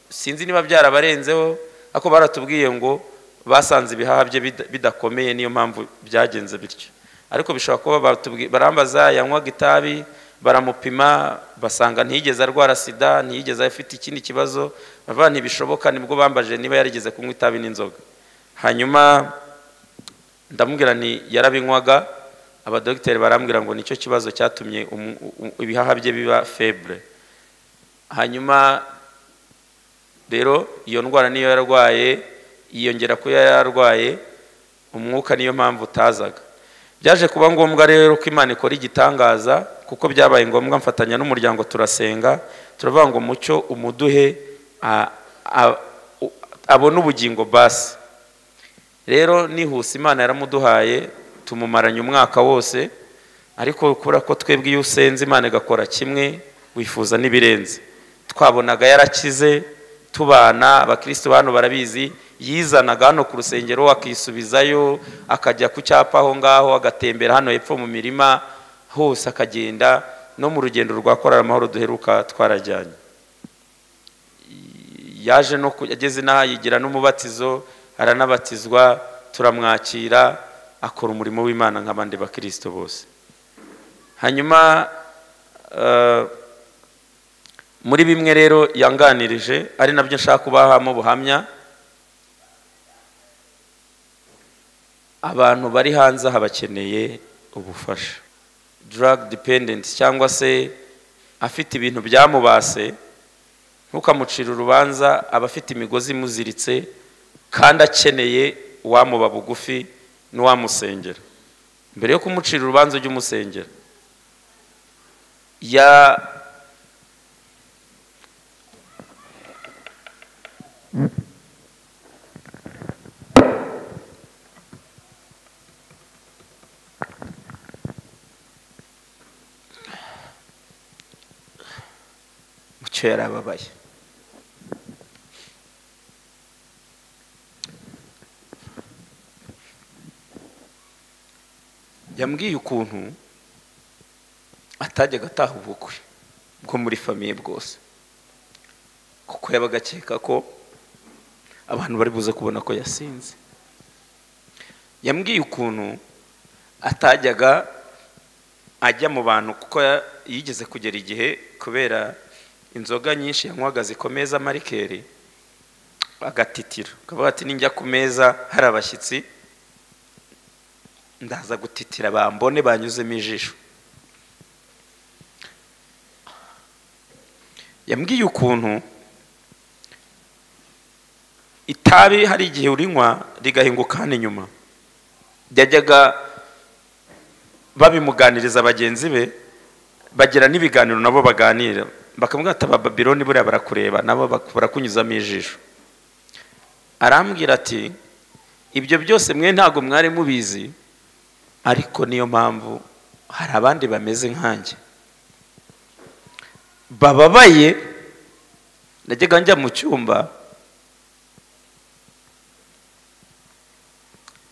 sinzi niba byarabarenzeho, ariko baratubwiye ngo basanze ibihaha bye bidakomeye, niyo mpamvu byagenze bityo. Ariko bishobora kuba barambaza yanywaga itabi, baramupima basanga ntiyigeze arwara sida, ntiyigeze afite ikindi kibazo, bavuga ntibishoboka. Nibwo bambaje niba yarigeze kunywa itabi n'inzoga. Hanyuma ndamubwira nti yarabinywaga, abadogiteri barambwira ngo nicyo kibazo cyatumye ibihaha bye biba febre. Hanyuma rero iyo ndwara niyo yarwaye, yiyongera ko yarwaye umwuka, niyo mpamvu utazaga. Byaje kuba ngombwa rero ko Imana ikora igitangaza, kuko byabaye ngombwa mfatanya n'umuryango turasenga, turavuga ngo mucyo umuduhe abone ubugingo basi. Rero nihuse Imana yaramuduhaye, Tumumaranye umwaka wose, ariko kubera ko twebwe iyo usenze Imana igakora kimwe wifuza n'ibirenze. Twabonaga yarakize tubana, abakristo hano barabizi, yizanaga hano ku rusengero akisubizayo, akajya ku cyapa aho ngaho, agatembera hano hepfo mu mirima hose akagenda. No mu rugendo rwa Korali Amahoro duheruka twarajyanye, yaje no ageze n'aha yigira n'umubatizo, aranabatizwa, turamwakira, akora umurimo w'Imana nk'abandi bakristo bose. Hanyuma muri bimwe rero yanganirije ari nabyo nshaka kubahamo buhamya, abantu bari hanze aha bakeneye ubufasha. Drug dependent cyangwa se afite ibintu byamubase, ntukamucira urubanza, aba afite imigozi imuziritse kandi akeneye uwamuba bugufi n'uwamusengera. Mbere yo kumucira urubanza ujye umusengera. Mucyo yarababaye. Yambwiye ukuntu atajyaga ataha ubukwe bwo muri famiye bwose, kuko yabaga akeka ko abantu bari buze kubona ko yasinze. Yambwiye ukuntu atajyaga ajya mu bantu, kuko yigeze kugera igihe kubera inzoga nyinshi yanywaga zikomeza amarikeri agatitira, akavuga ati ninjya ku meza hari abashyitsi ndaza gutitira bambone banyuzemo ijisho. Yambwiye ukuntu itabi hari igihe urinywa rigahinguka hano inyuma, yajyaga babimuganiriza bagenzi be, bagira n'ibiganiro nabo baganira, bakamubwira ati Abababiloni buriya barakureba nabo barakunyuzamo ijisho. Arambwira ati ibyo byose mwe ntago mwari mubizi, ariko niyo mpamvu hari abandi bameze nkanjye bababaye. Najyaga njya mu cyumba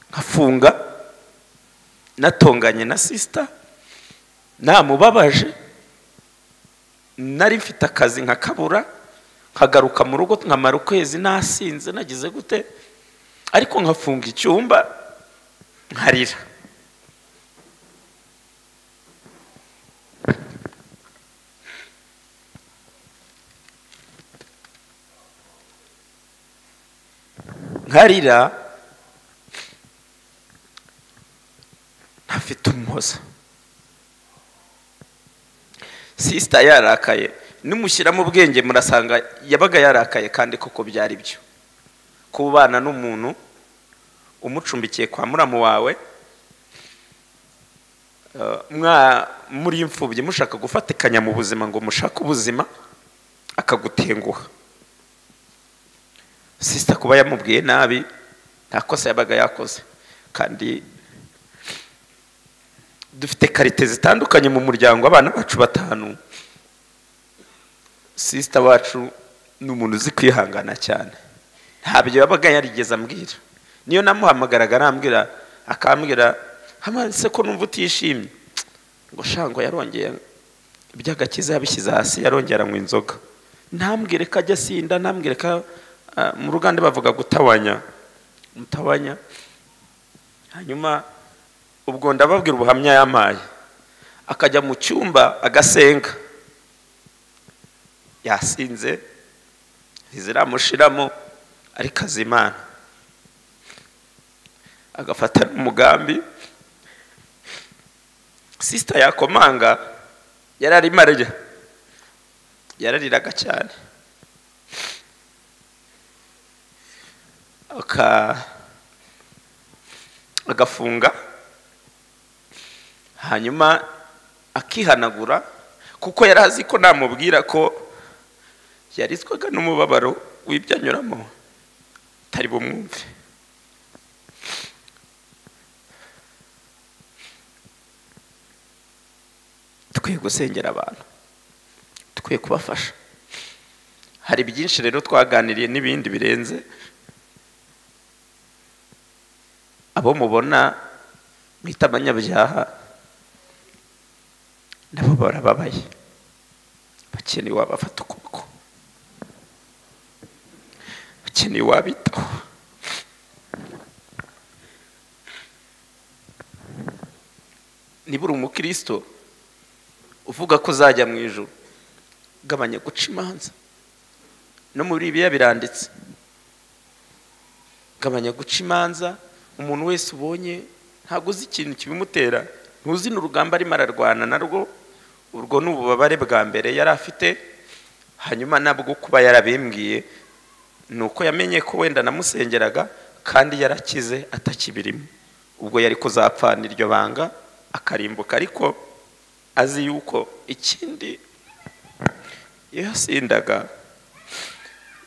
nkafunga, natonganye na sister, namubabaje, nari mfite akazi nkakabura, nkagaruka mu rugo nkamara ukwezi nasinze nagize gute, ariko nkafunga icyumba nkarira. Nkarira ntafite umuhoza. Sister yarakaye, nimushyira mu bwenge murasanga yabaga yarakaye, kandi koko byari byo. Kubana n'umuntu umucumbikiye kwa muramu wawe, mwa muri imfubyi mushaka gufatikanya mu buzima ngo mushake ubuzima, akagutenguha. Sister kuba yamubwiye nabi nta kosa yabaga yakoze, kandi dufite karite zitandukanye mu muryango, abana bacu batanu. Sister wacu ni umuntu uzi kwihangana cyane, ntabyo yabaga yarigeze ambwira. Niyo namuhamagaraga arambwira, akambwira se ko numva utishimye, ngo shango yarongeye iby'agakiza yabishyize hasi, yarongera anywa inzoga. Ntambwire ko ajya asinda, ntambwire ko mu Ruganda bavuga gutawanya, mutawanya. Hanyuma ubwo ndababwira ubuhamya yampaye, akajya mu cyumba agasenga, yasinze ntiziramushiramo, ariko azi Imana, agafata n'umugambi. Sister yakomanga yararimo ararira, yarariraga cyane, agafunga, hanyuma akihanagura, kuko yari azi ko namubwira ko yarizwaga n'umubabaro w'ibyo anyuramo atari bumwumve. Dukwiye gusengera abantu, dukwiye kubafasha. Hari byinshi rero twaganiriye n'ibindi birenze. Abo mubona mwita abanyabyaha nabo barababaye, bakeneye uwabafata ukuboko, bakeneye uwabitaho. Niba uri umukristo uvuga ko uzajya mu ijuru, gabanya guca imanza. No muri Bibiliya biranditse, gabanya guca imanza. Umuntu wese ubonye ntabwo uzi ikintu kibimutera, ntuzi n'urugamba arimo ararwana narwo. Urwo ni ububabare bwa mbere yari afite, hanyuma nabwo kuba yarabimbwiye ni uko yamenye ko wenda namusengeraga kandi yarakize atakibirimo. Ubwo yari kuzapfana iryo banga akarimbuka, ariko azi yuko ikindi iyo yasindaga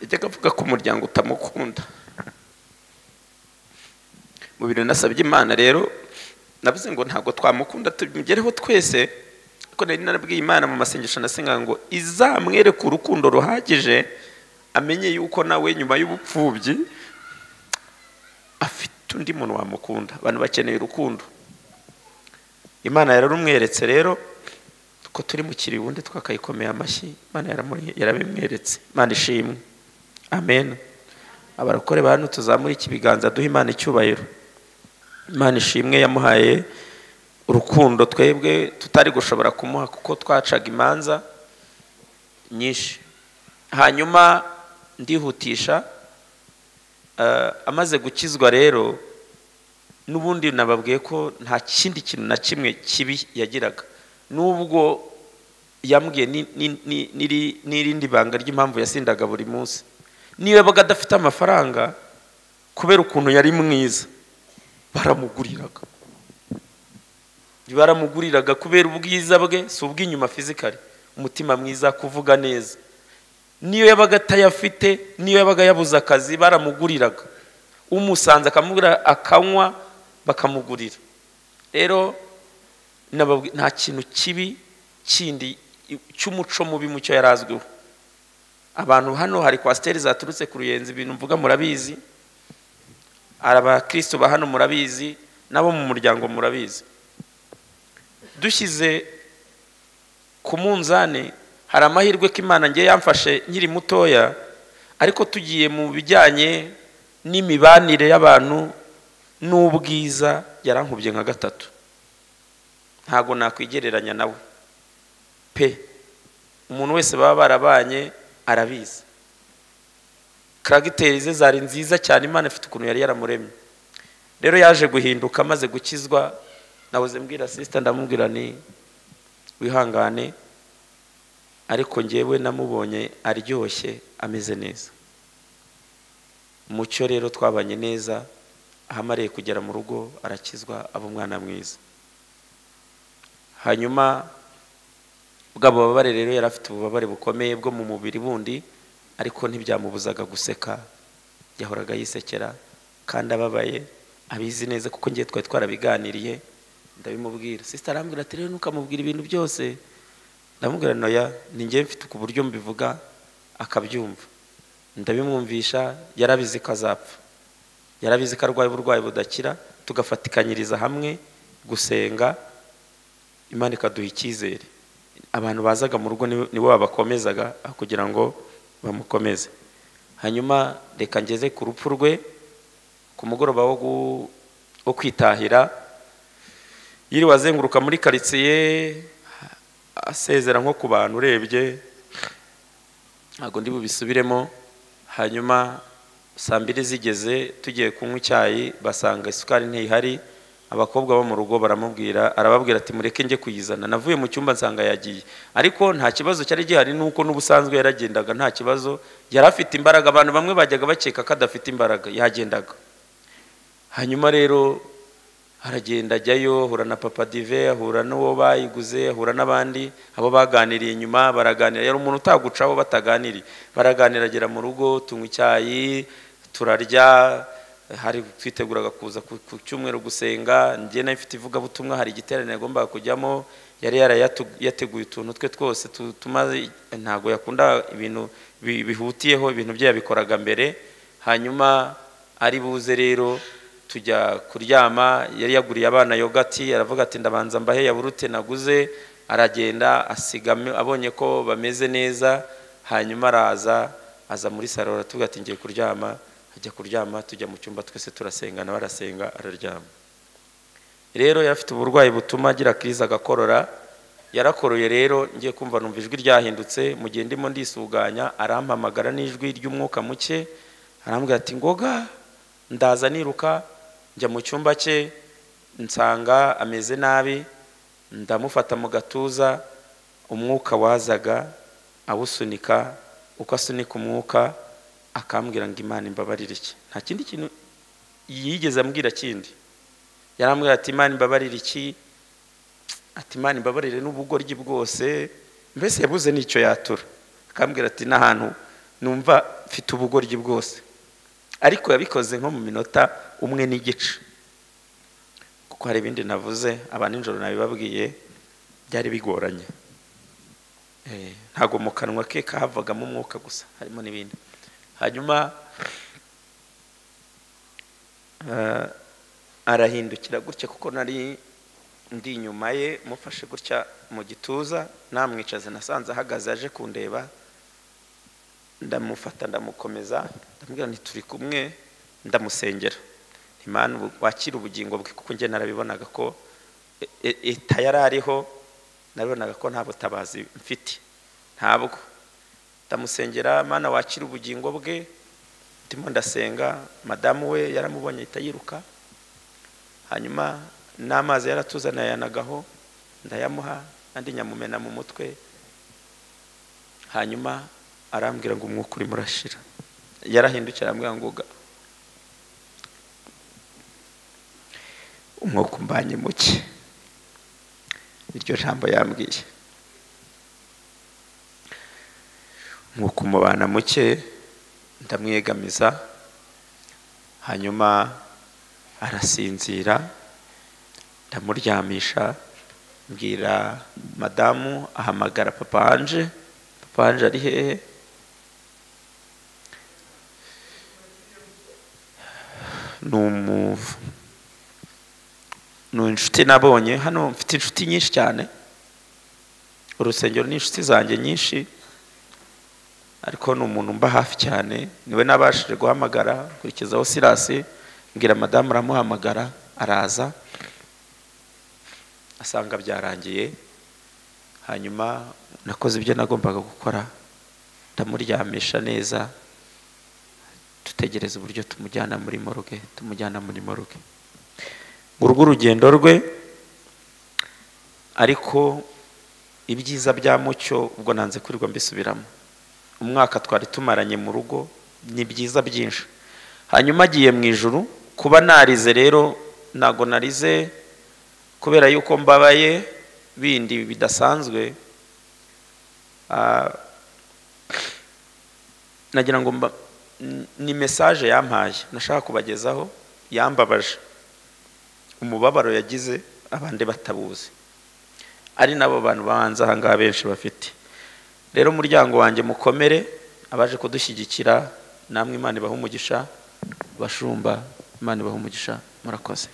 yajyaga avuga ko umuryango utamukunda. Mu bintu nasabye Imana rero, navuze ngo ntabwo twamukunda tumugereho twese, ariko nari narabwiye Imana mu masengesho nasenga ngo izamwereke urukundo ruhagije, amenye yuko nawe nyuma y'ubupfubyi afite undi muntu wamukunda. Abantu bakeneye urukundo. Imana yararumweretse rero ko turi mu kiri ubundi twakayikomeye amashyi. Imana yarabimweretse. Imana ishimwe. Amen. Abarokore bantu tuzamura ikibiganza duhe Imana icyubahiro. Imana ishimwe yamuhaye urukundo twebwe tutari gushobora kumuha kuko twacaga imanza nyinshi. Hanyuma ndihutisha, amaze gukizwa rero n'ubundi nababwiye ko nta kindi kintu na kimwe kibi yagiraga, nubwo yambwiye n'irindi banga ry'impamvu yasindaga buri munsi. Niyo yabaga adafite amafaranga, kubera ukuntu yari mwiza baramuguriraga, baramuguriraga kubera ubwiza bwe, si ubw'inyuma physically, umutima mwiza, kuvuga neza. Niyo yabaga atayafite, niyo yabaga yabuze akazi, baramuguriraga. Umusanze akamugura akanywa, bakamugurira. Rero nta kintu kibi kindi cy'umuco mubi mucyo yarazwiho. Abantu hano hari kwasiteri zaturutse ku Ruyenzi, ibintu mvuga murabizi, abakristo ba hano murabizi, nabo mu muryango murabizi. Dushyize ku munzane, hari amahirwe ko Imana ngiye yamfashe nkiri mutoya, ariko tugiye mu bijyanye n'imibanire y'abantu n'ubwiza yarankubye nka gatatu. Ntago nakwigereranya nawe pe. Umuntu wese baba barabanye arabizi. Karagiteri ze zari nziza cyane, Imana ifite ukuntu yari yaramuremye. Rero yaje guhinduka amaze gukizwa. Nahoze mbwira sister, ndamubwira ni wihangane, ariko njyewe namubonye aryoshye ameze neza. Mucyo rero twabanye neza, ahamariye kugera mu rugo arakizwa aba umwana mwiza. Hanyuma bwa bubabare rero yari afite ububabare bukomeye bwo mu mubiri bundi, ariko ntibyamubuzaga guseka, yahoraga yisekera kandi ababaye, abizi neza kuko ngiye twari twarabiganiriye. Ndabimubwira, sister arambwira ati rero ntukamubwira ibintu byose. Ndamubwira noya, ni njye mfite ku buryo mbivuga akabyumva. Ndabimwumvisha, yarabizi ko azapfa, yarabizi ko arwaye uburwayi budakira, tugafatikanyiriza hamwe gusenga, Imana ikaduha icyizere. Abantu bazaga mu rugo nibo babakomezaga kugira ngo bamukomeze. Hanyuma reka ngeze ku rupfu rwe, ku mugoroba wo kwitahira, yiriwe azenguruka muri quartier asezera nko ku bantu urebye, ntabwo ndi bubisubiremo. Hanyuma saa mbiri zigeze tugiye kunywa icyayi, basanga isukari ntihari. Abakobwa bo mu rugo baramubwira, arababwira ati mureke njye kuyizana. Navuye mu cyumba nsanga yagiye, ariko nta kibazo cyari gihari, nuko n'ubusanzwe yaragendaga nta kibazo, yari afite imbaraga. Abantu bamwe bajyaga bakeka ko adafite imbaraga, yagendaga. Hanyuma rero aragenda ajyayo, ahura na Papa Dive, ahura n'uwo bayiguze, ahura n'abandi abo baganiriye inyuma, baraganira. Yari umuntu utagucaho bataganiriye, baraganira. Agera mu rugo tunywa icyayi, turarya, Hari twiteguraga kuza ku cyumweru gusenga, njye nayo mfite ivugabutumwa, hari igiterane yagombaga kujyamo, yari yarayateguye utuntu twe twose tumaze, ntago yakunda ibintu bihutiyeho, ibintu bye yabikoraga mbere. Hanyuma ari buze rero tujya kuryama, yari yaguriye abana yogati, aravuga ati ndabanza mbahe yaburute naguze, aragenda asiga abonye ko bameze neza. Hanyuma araza aza muri salo aratubwira ati ngiye kuryama, ajya kuryama, tujya mu cyumba twese turasenga, nawe arasenga araryama. Rero yari afite uburwayi butuma agira crise agakorora, yarakoroye. Rero ngiye kumva numva ijwi ryahindutse mu gihe ndimo ndisuganya, arampamagara n'ijwi ry'umwuka muke, arambwira ati ngoga. Ndaza niruka njya mu cyumba cye, nsanga ameze nabi, ndamufata mu gatuza, umwuka wazaga awusunika, uko asunika umwuka akambwira ngo Imana imbabarire iki. Nta kindi kintu yigeze ambwira kindi, yarambwira ati Imana imbabarire iki, ati Imana imbabarire n'ubugoryi bwose, mbese yabuze n'icyo yatura, akambwira ati n'ahantu numva mfite ubugoryi bwose. Ariko yabikoze nko mu minota 1.5, kuko hari ibindi navuze aba nijoro nabibabwiye byari bigoranye. Ntago mu kanwa ke kahavagamo umwuka gusa, harimo n'ibindi. Hanyuma arahindukira gutya, kuko nari ndi inyuma ye mufashe gutya mu gituza, namwicaze nasanze ahagaze aje kundeba, ndamufata ndamukomeza, ndamubwira nti turi kumwe, ndamusengera Imana wakira ubugingo bwe, kuko njye narabibonaga ko eta yari ariho, nabibonaga ko nta butabazi mfite ntabwo. Ndamusengera Imana wakira ubugingo bwe, ndimo ndasenga, madamu we yaramubonye ahita yiruka, hanyuma n'amazi yaratuzana yanagaho ndayamuha, andi nyamumena mu mutwe. Hanyuma arambwira ngo umwuka urimo urashira, yarahindukira arambwira ngo umwuka umbanye muke, iryo jambo yambwiye, umwuka umubana muke. Ndamwegamiza, hanyuma arasinzira, ndamuryamisha, mbwira madamu ahamagara papa Anje. Papa Anje ari hehe? Ni inshuti nabonye hano, mfite inshuti nyinshi cyane, urusengero ni inshuti zanjye nyinshi, ariko ni umuntu mba hafi cyane, niwe nabashije guhamagara, kurikizaho Sirasi, mbwira madamu aramuhamagara, araza asanga byarangiye. Hanyuma nakoze ibyo nagombaga gukora, ndamuryamisha neza, tutegereza uburyo tumujyana muri morgue, tumujyana muri morgue. Ngurwo urugendo rwe, ariko ibyiza bya Mucyo ubwo nanze kurirwa mbisubiramo. Umwaka twari tumaranye mu rugo ni byiza byinshi. Hanyuma agiye mu ijuru, kuba narize rero ntago narize kubera yuko mbabaye bindi bidasanzwe, nagira ngo ni message yampaye nashaka kubagezaho, yambabaje umubabaro yagize abandi batabuzi, ari nabo bantu bahanze aha ngaha benshi bafite. Rero umuryango wanjye mukomere, abaje kudushyigikira namwe Imana ibahe umugisha, bashumba Imana ibahe umugisha, murakoze.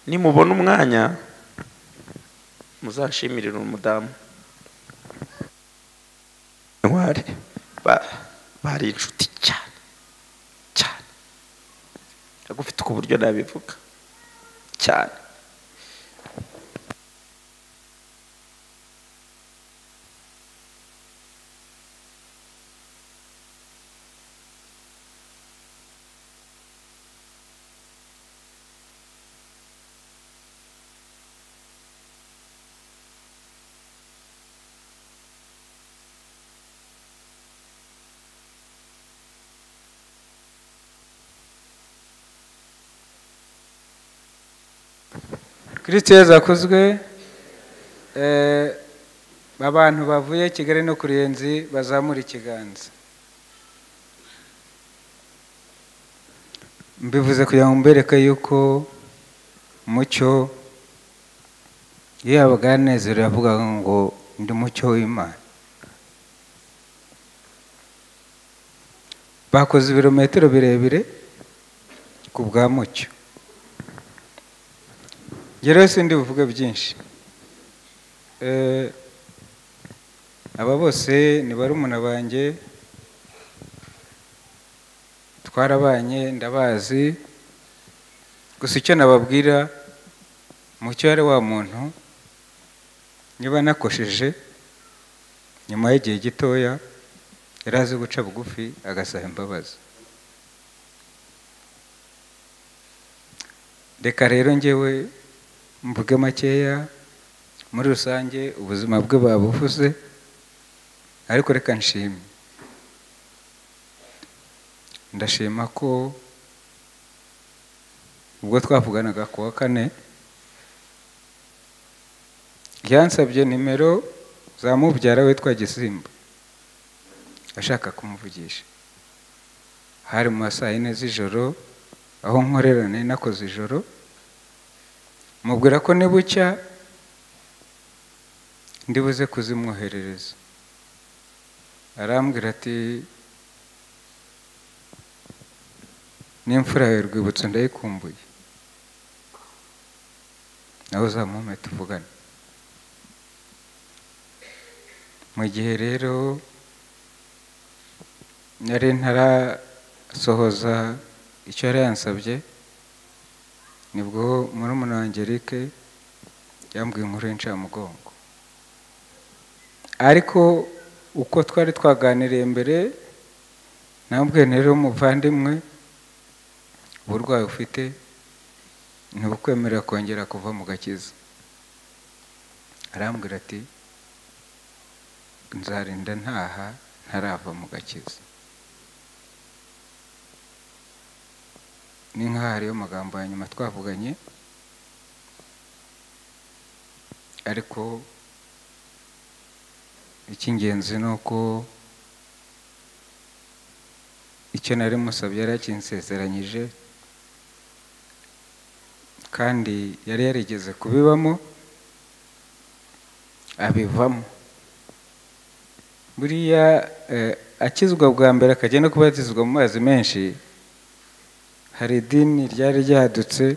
Nimubona umwanya muzashimirire umudamu ntwari, bari inshuti cyane cyane, agufite ku buryo nabivuga cyane. Kristo Yesu akuzwe. Abantu bavuye Kigali no Kuruyenzi bazamura ikiganza. Mbivuze kugira ngo mbereke yuko Mucyo iyo yabaga yanezerewe yavugaga ngo ndi Mucyo w'Imana. Bakoze ibirometero birebire ku bwa Mucyo. Njye rero sindi buvuge byinshi. Aba bose ni barumuna banjye, twarabanye, ndabazi. Gusa icyo nababwira, Mucyo yari wa muntu niba nakosheje nyuma y'igihe gitoya yari azi guca bugufi agasaba imbabazi. Reka rero njyewe mvuge makeya, muri rusange ubuzima bwe babuvuze, ariko reka nshime. Ndashima ko ubwo twavuganaga ku wa kane yansabye nimero za mubyara witwa Gisimba ashaka kumuvugisha. Hari mu masaha 4 z'ijoro aho nkorera nari nakoze ijoro, mubwira ko nibucya ndibuze kuzimwoherereza. Arambwira ati n'imfura yawe Rwibutso ndayikumbuye, nawe uzamumpe tuvugane. Mu gihe rero nari ntarasohoza icyo yari yansabye, nibwo murumuna wanjye Eric yambwiye inkuru y'incamugongo. Ariko uko twari twaganiriye mbere, nambwiye rero umuvandimwe, uburwayi ufite ntibukwemerera kongera kuva mu gakiza. Arambwira ati nzarinda ntaha ntarava mu gakiza. Ni nkaho ariyo magambo ya nyuma twavuganye, ariko icy'ingenzi ni uko icyo nari musabye yari yakinsezeranyije, kandi yari yarigeze kubibamo abivamo. Buriya akizwa bwa mbere akajya no kubatizwa mu mazi menshi, hari idini ryari ryadutse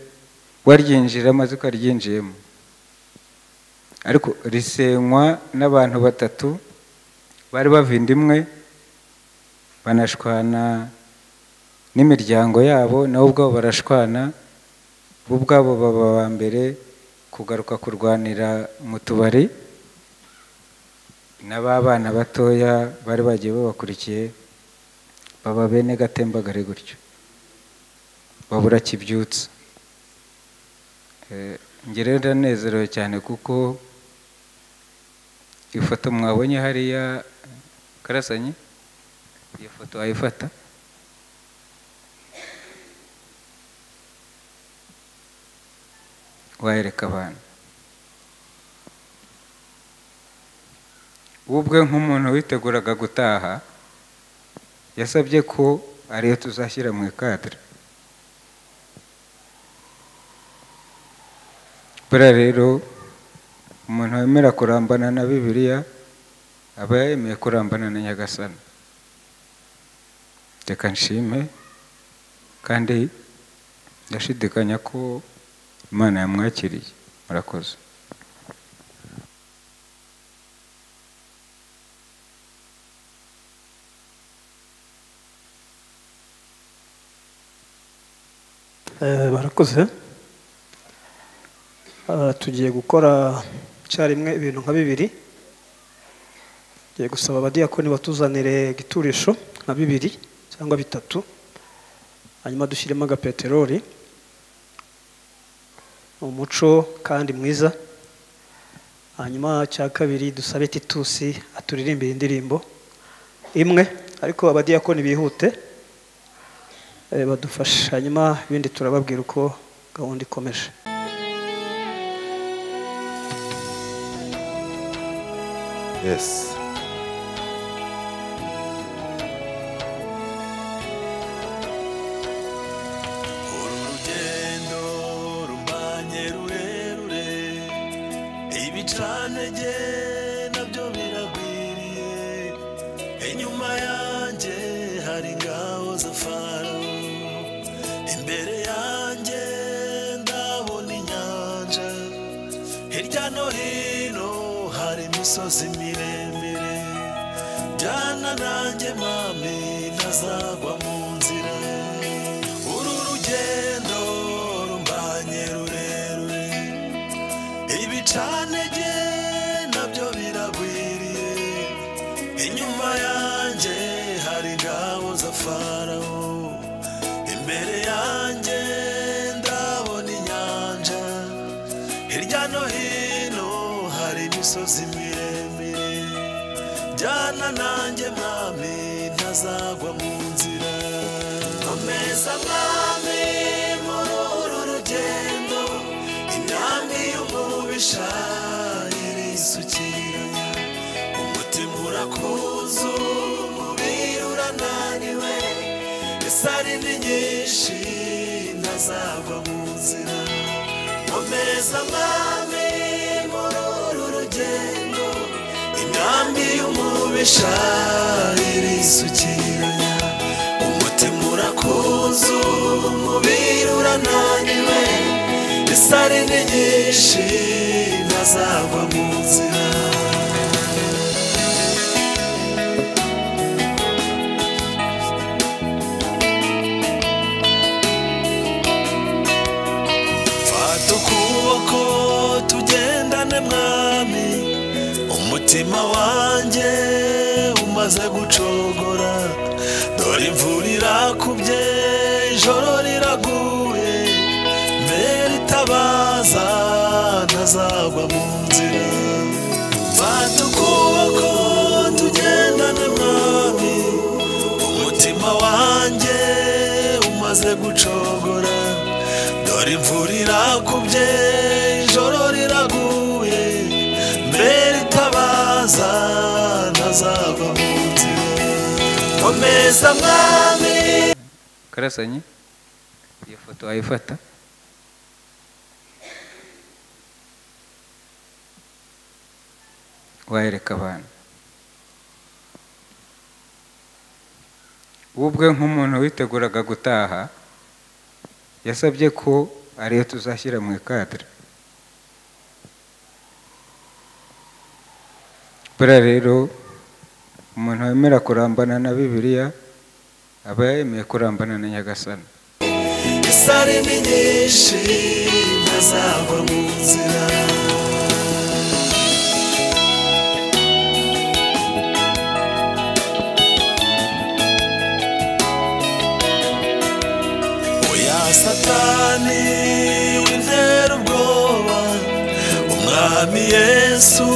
waryinjiramo azi ko aryinjiyemo, ariko risenywa n'abantu batatu bari bava inda imwe, banashwana n'imiryango yabo, nabo ubwabo barashwana, bo ubwabo baba aba mbere kugaruka kurwanira mu tubari, n'ababana batoya bari bagiye babakurikiye baba bene Gatembagare gutyo, babura kibyutsa. Njye rero ndanezerewe cyane kuko ifoto mwabonye hariya Karasanyi, iyo foto wayifata wayereka abantu. Ubwe nk'umuntu witeguraga gutaha yasabye ko ariyo tuzashyira mu ikadre. Buriya rero umuntu wemera kurambana na Bibiliya aba yemeye kurambana na Nyagasani. Reka nshime kandi ndashidikanya ko Imana yamwakiriye. Murakoze. Barakoze. Tugiye gukora icyarimwe ibintu nka bibiri. Tugiye gusaba abadiyakoni batuzanire igiturisho nka bibiri cyangwa bitatu, hanyuma dushyiremo agapeteroli. Umuco kandi mwiza. Hanyuma cya kabiri dusabe Titusi aturirimbire indirimbo imwe, ariko abadiyakoni bihute badufashe, hanyuma ibindi turababwira uko gahunda ikomeje. Yes. Uru rugendo rumbanye rurerure, ibicantege nabyo biragwiriye. Inyuma yanjye hari ingabo za Farawo, imbere yanjye ndabona inyanja, hirya no hino hari imisozi miremire. Jyana nanjye mami ntazagwa mu nzira. Uru rugendo rumbanye rurerure, ibicantege nabyo biragwiriye. Inyuma yanjye hari ingabo za Farawo, imbere yanjye ndabona inyanja, hirya no hino hari imisozi miremire. Jyana nanjye mwami ntazagwa mu nzira. Komeza mwami muri uru rugendo, imyambi y'umubisha irisukiranya. Umutima urakuza, umubiri urananiwe, isari ni nyinshi ntazagwa mu nzira. Komeza mwami muri uru rugendo, imyambi y'umubisha irisukiranya. Umutima urakuza, umubiri urananiwe, isari ni nyinshi ntazagwa mu nzira. Fata ukuboko tugendane mwami, umutima wanjye umaze gucogora. Dore imvura irakubye, ijoro riraguye, mbere itabaza ntazagwa mu nzira. Fata ukuboko tugendane mwami, umutima wanjye umaze gucogora. Dore imvura irakubye, ijoro riraguye, mbere itabaza ntazagwa mu nzira. Komeza mwami. Karasanyi, iyo foto wayifata. Wayereka abantu. Ubwe nk'umuntu witeguraga gutaha, yasabye ko ariyo tuzashyira mu ikadre. Buriya rero umuntu wemera kurambana na Bibiliya aba yemeye kurambana na Nyagasani. Isari ni nyinshi ntazagwa mu nzira. Oya Satani wintera ubwoba, Umwami Yesu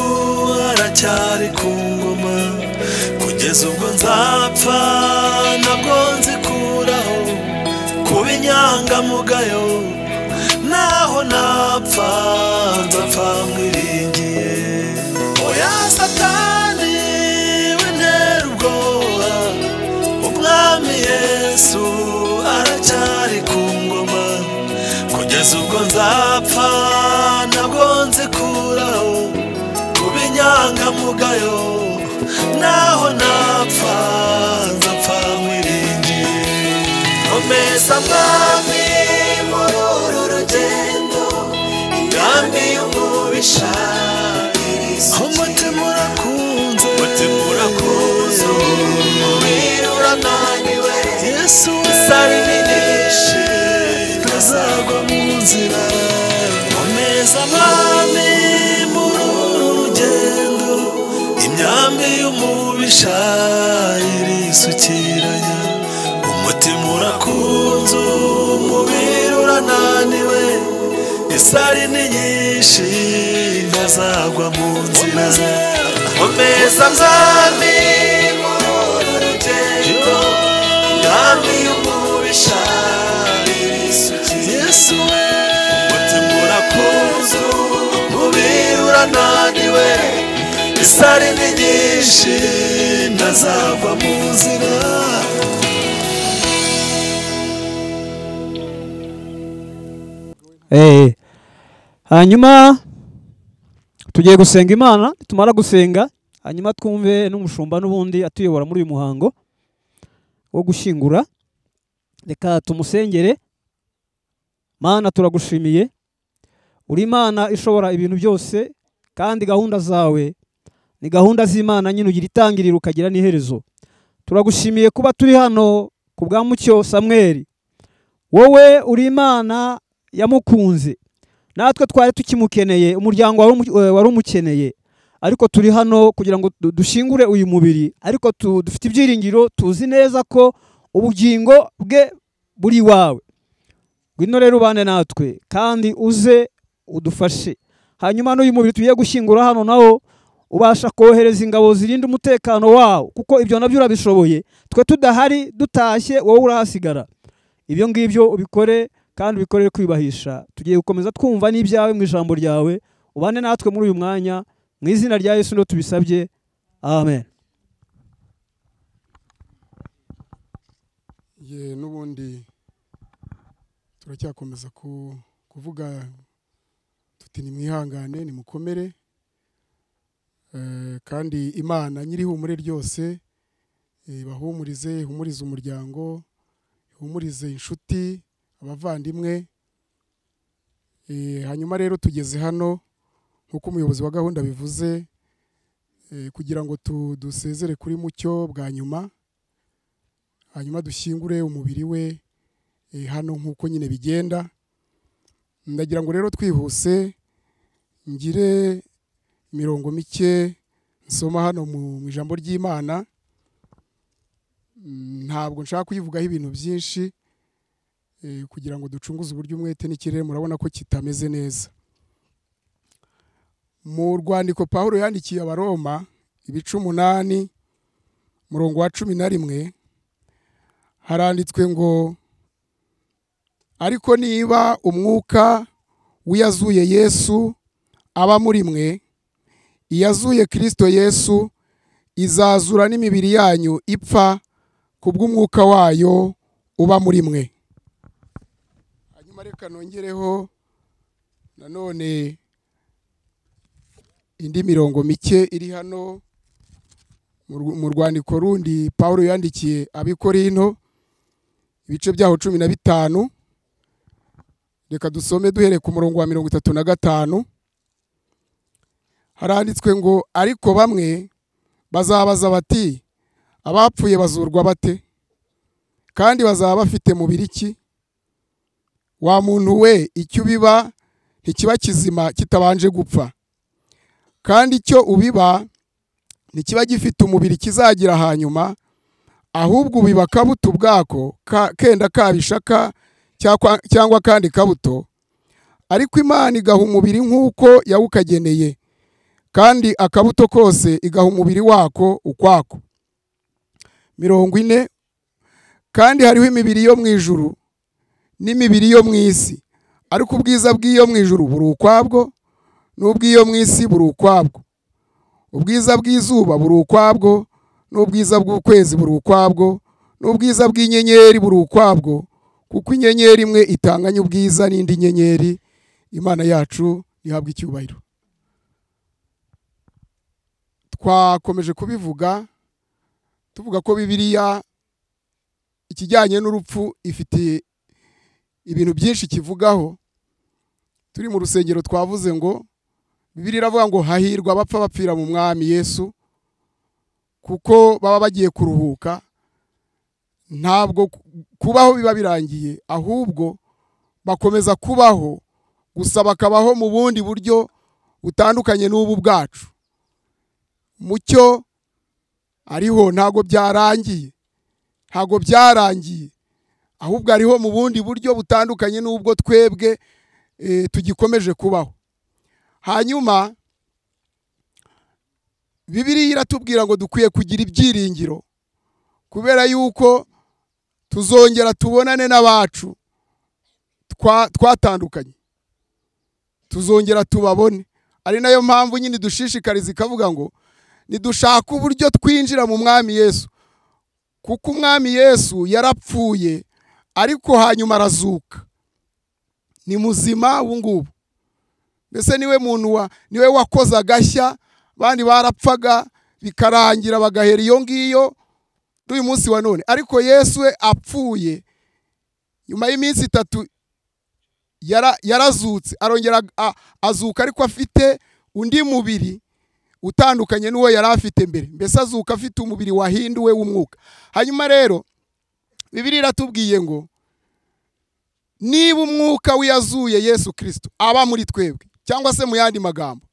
aracyari ku ngoma. Kugeza ubwo nzapfa ntabwo nzikuraho kuba inyangamugayo, naho napfa nzapfa mwiringiye. Oya Satani wintera ubwoba, Umwami Yesu aracyari ku ngoma. Kugeza ubwo nzapfa ntabwo nzikuraho kuba inyangamugayo, naho napfa nzapfa mwiringiye. Komeza mwami muri uru rugendo, imyambi y'umubisha irisukiranya. Umutima urakunze, umutima urakunze, umubiri urananiwe, Yesu isari ni nyinshi ntazagwa mu nzira. Komeza mwami muri uru rugendo, imyambi y'umubisha irisukiranya. Umutima urakunze, umubiri urananiwe, isari ni nyinshi ntazagwa mu nzira. Komeza mwami muri uru rugendo, imyambi y'umubisha irisukiranya. Yesu we, umutima urakunze, umubiri urananiwe, Isari ni nyinshi ntazava mu nzira. Hanyuma tugiye gusenga Imana, tumara gusenga hanyuma twumve n'umushumba n'ubundi atuyobora muri uyu muhango wo gushyingura. Reka tumusengere. Mana, turagushimiye, uri Imana ishobora ibintu byose, kandi gahunda zawe ni gahunda z'Imana nyine, ugira itangiriro ukagira n'iherezo. Turagushimiye kuba turi hano ku bwa Mucyo Samuel. Wowe uri Imana yamukunze, natwe twari tukimukeneye, umuryango wari umukeneye, ariko turi hano kugira ngo dushingure uyu mubiri, ariko dufite ibyiringiro, tuzi neza ko ubugingo bwe buri wawe. Ngwino rero ubane natwe kandi uze udufashe. Hanyuma n'uyu mubiri tugiye gushyingura hano nawo ubasha kohereza ingabo zirinda umutekano wawo, kuko ibyo nabyo urabishoboye. Twe tudahari dutashye, wowe urahasigara. Ibyo ngibyo ubikore kandi ubikorere kwibahisha. Tugiye gukomeza twumva n'ibyawe mu ijambo ryawe, ubane natwe muri uyu mwanya, mu izina rya Yesu ndo tubisabye, amen. Ye, n'ubundi turacyakomeza kuvuga tuti nimwihangane, nimukomere, kandi Imana nyir'ihumure ryose ibahumurize, ihumurize umuryango, ihumurize inshuti, abavandimwe. Hanyuma rero tugeze hano nkuko umuyobozi wa gahunda bivuze, kugira ngo dusezere kuri Mucyo bwa nyuma, hanyuma dushyingure umubiri we hano nkuko nyine bigenda. Ndagira ngo rero twihuse ngire imirongo mike nsoma hano mu ijambo ry'Imana. Ntabwo nshaka kuyivugaho ibintu byinshi kugira ngo ducunguze uburyo umwete n'ikirere, murabona ko kitameze neza. Mu rwandiko Pawulo yandikiye Abaroma ibice 8 murongo wa 11 haranditswe ngo: ariko niba umwuka w'iyazuye Yesu aba muri mwe, iyazuye Kristo Yesu izazura n'imibiri yanyu ipfa kubw'umwuka wayo uba muri mwe. Hanyuma reka nongereho nanone indi mirongo mike iri hano mu rwandiko rundi Pawulo yandikiye Abikorinto ibice byaho 15. Reka dusome duhere ku murongo wa 35. Haranditswe ngo: ariko bamwe bazabaza bati, abapfuye bazurwa bate? Kandi bazaba bafite mubiri ki? Wa muntu we, icyo ubiba ntikiba kizima kitabanje gupfa, kandi icyo ubiba ntikiba gifite umubiri kizagira hanyuma, ahubwo ubiba kabuto ubwako kenda kabishaka cyangwa kandi kabuto, ariko Imana igaha umubiri nk'uko yawukageneye, kandi akabuto kose igaha umubiri wako ukwako. 40. Kandi hariho imibiri yo mu ijuru n'imibiri yo mu isi, ariko ubwiza bw'iyo mu ijuru buri ukwabwo, n'ubw'iyo mu isi buri ukwabwo. Ubwiza bw'izuba buri ukwabwo, n'ubwiza bw'ukwezi buri ukwabwo, n'ubwiza bw'inyenyeri buri ukwabwo, kuko inyenyeri imwe itanganya ubwiza n'indi nyenyeri. Imana yacu ihabwa icyubahiro. Twakomeje kubivuga tuvuga ko Bibiliya ikijyanye n'urupfu ifite ibintu byinshi kivugaho. Turi mu rusengero twavuze ngo Bibiliya iravuga ngo hahirwa abapfa bapfira mu Mwami Yesu, kuko baba bagiye kuruhuka. Ntabwo kubaho biba birangiye, ahubwo bakomeza kubaho, gusa bakabaho mu bundi buryo butandukanye n'ubu bwacu. Mucyo ariho ntago byarangiye, ntago byarangiye, ahubwo ariho mu bundi buryo butandukanye n'ubwo twebwe tugikomeje kubaho. Hanyuma Bibiliya iratubwira ngo dukwiye kugira ibyiringiro, kubera yuko tuzongera tubonane n'abacu twatandukanye, tuzongera tubabone. Ari nayo mpamvu nyine dushishikariza ikavuga ngo Nidushaka uburyo twinjira mu Mwami Yesu, kuko Umwami Yesu yarapfuye ariko hanyuma arazuka, ni muzima ubu ngubu. Mbese niwe muntu niwe wakoze agashya, abandi barapfaga bikarangira bagahera iyo ngiyo n'uyu munsi wa none. Ariko Yesu we apfuye nyuma y'iminsi 3 yarazutse, arongera azuka ariko afite undi mubiri utandukanye n'uwo yari afite mbere. Mbese azuka afite umubiri wahinduwe w'umwuka. Hanyuma rero Bibiliya iratubwiye ngo niba umwuka w'iyazuye Yesu Kristo aba muri twebwe, cyangwa se mu yandi magambo,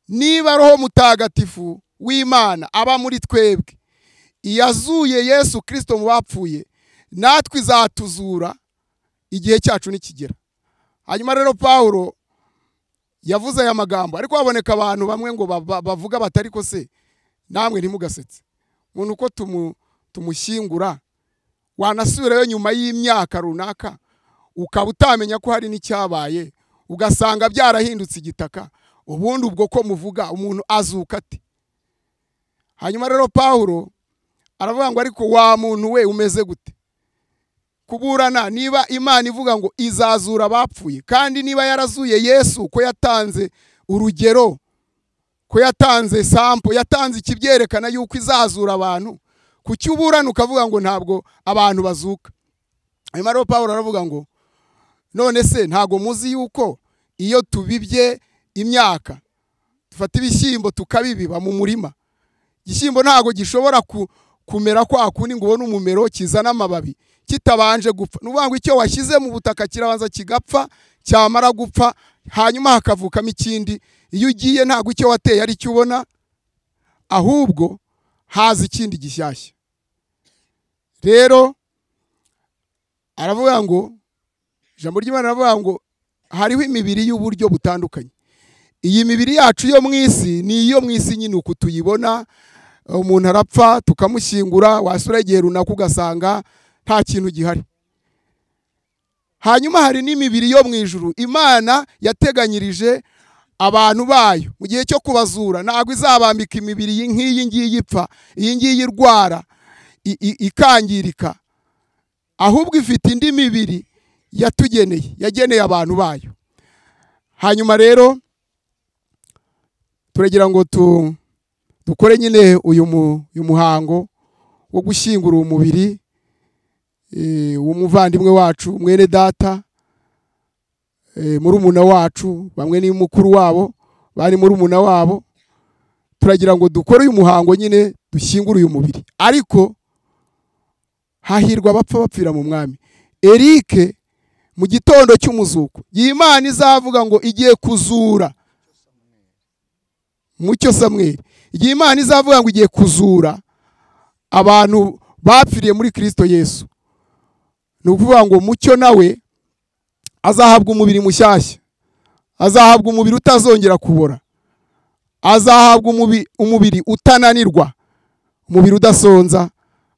niba Roho Mutagatifu w'Imana aba muri twebwe, iyazuye Yesu Kristo mu bapfuye, natwe izatuzura igihe cyacu nikigera. Hanyuma rero Paulo yavuze aya magambo, ariko haboneka abantu bamwe ngo bavuga batari ko se namwe ntimugasetse. Umuntu uko tumushyingura wanasubirayo nyuma y'imyaka runaka ukaba utamenya ko hari n'icyabaye, ugasanga byarahindutse igitaka, ubundi ubwo ko muvuga umuntu azuka ati. Hanyuma rero Paulo aravuga ngo ariko wa muntu we umeze gute kuburana niba Imana ivuga ngo izazura abapfuye, kandi niba yarazuye Yesu ko yatanze urugero, ko yatanze sampo, yatanze ikibyerekana yuko izazura abantu, kuki uburana ukavuga ngo ntabwo abantu bazuka? Hanyuma rero Paulo aravuga ngo none se ntago muzi yuko iyo tubibye imyaka, dufata ibishyimbo tukabibiba mu murima, igishyimbo ntago gishobora kumera kwa kundi ngo ubone umumero kizana amababi kitabanje gupfa. Nuvuga ngo icyo washyize mu butaka kirabanza kigapfa, cyamara gupfa hanyuma hakavukamo ikindi. Iyo ugiye ntago icyo wateye ari cyo ubona, ahubwo haza ikindi gishyashya. Rero aravuga ngo ijambo ry'Imana riravuga ngo hariho imibiri y'uburyo butandukanye. Iyi mibiri yacu yo mu isi ni iyo mu isi nyine uko tuyibona, umuntu arapfa tukamushyingura, wasura igihe runaka ugasanga nta kintu gihari. Hanyuma hari n'imibiri yo mu ijuru Imana yateganyirije abantu bayo mu gihe cyo kubazura. Ntabwo izabambika imibiri nk'iyi ngiyi ipfa, iyi ngiyi irwara, ikangirika, ahubwo ifite indi mibiri yatugeneye, yageneye abantu bayo. Hanyuma rero turagira ngo dukore nyine uyu muhango wo gushyingura umubiri w'umuvandimwe wacu, mwene data, murumuna wacu, bamwe ni mukuru wabo, bari murumuna wabo. Turagira ngo dukore uyu muhango nyine dushyingure uyu mubiri. Ariko hahirwa abapfa bapfira mu Mwami. Eric mu gitondo cy'umuzuko, Imana izavuga ngo igiye kuzura Mucyo Samweli, igihe Imana izavuga ngo igiye kuzura abantu bapfiriye muri Kristo Yesu, ni ukuvuga ngo Mucyo nawe azahabwa umubiri mushyashya, azahabwa umubiri utazongera kubora, azahabwa umubiri utananirwa, umubiri udasonza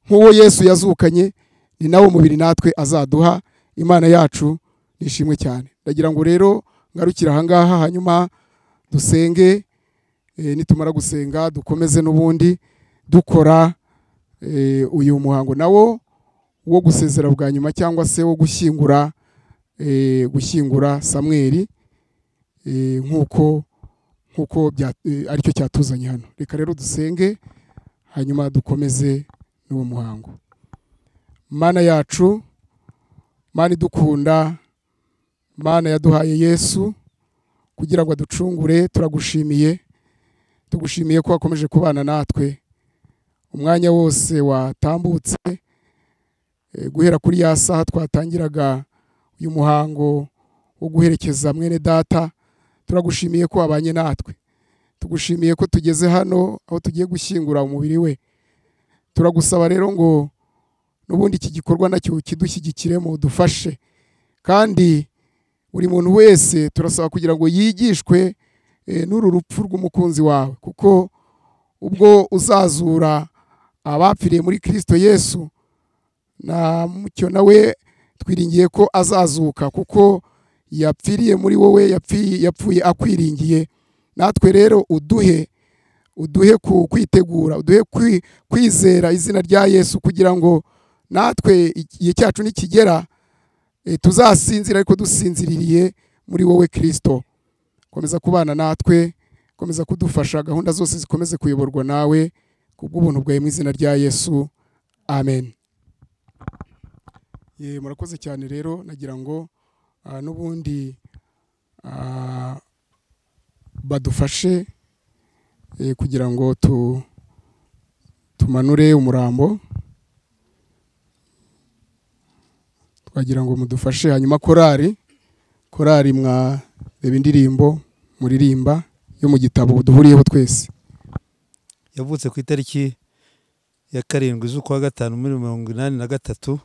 nk'uwo Yesu yazukanye. Ni nawo mubiri natwe azaduha. Imana yacu nishimwe cyane. Ndagira ngo rero ngarukira aha ngaha, hanyuma dusenge. Nitumara gusenga dukomeze n'ubundi dukora uyu muhango nawo wo gusezera bwa nyuma, cyangwa se wo gushyingura Samweli nkuko aricyo cyatuzanye hano. Reka rero dusenge hanyuma dukomeze n'uwo muhango. Mana yacu, Mana idukunda, Mana yaduhaye Yesu kugira ngo aducungure, turagushimiye. Tugushimiye ko wakomeje kubana natwe umwanya wose watambutse, guhera kuri ya saha twatangiraga uyu muhango wo guherekeza mwene data. Turagushimiye ko wabanye natwe, tugushimiye ko tugeze hano aho tugiye gushyingura umubiri we. Turagusaba rero ngo n'ubundi iki gikorwa nacyo kidushyigikiremo, dufashe, kandi buri muntu wese turasaba kugira ngo yigishwe n'uru rupfu rw'umukunzi wawe, kuko ubwo uzazura abapfiriye muri Kristo Yesu, na Mucyo nawe twiringiye ko azazuka, kuko yapfiriye muri wowe, yapfuye akwiringiye. Natwe rero uduhe uduhe kwitegura, uduhe kwizera izina rya Yesu, kugira ngo natwe igihe cyacu nikigera tuzasinzira ariko dusinziririye muri wowe Kristo. Komeza kubana natwe, komeza kudufasha, gahunda zose zikomeze kuyoborwa nawe kubw'ubuntu bwawe mu izina rya Yesu, amen. Murakoze cyane. Rero nagira ngo n'ubundi badufashe kugira ngo tumanure umurambo, twagira ngo mudufashe. Hanyuma korari mwareba indirimbo muririmba yo mu gitabo duhuriyeho twese. Yavutse ku itariki ya 7 z'ukwa 5 muri 1983,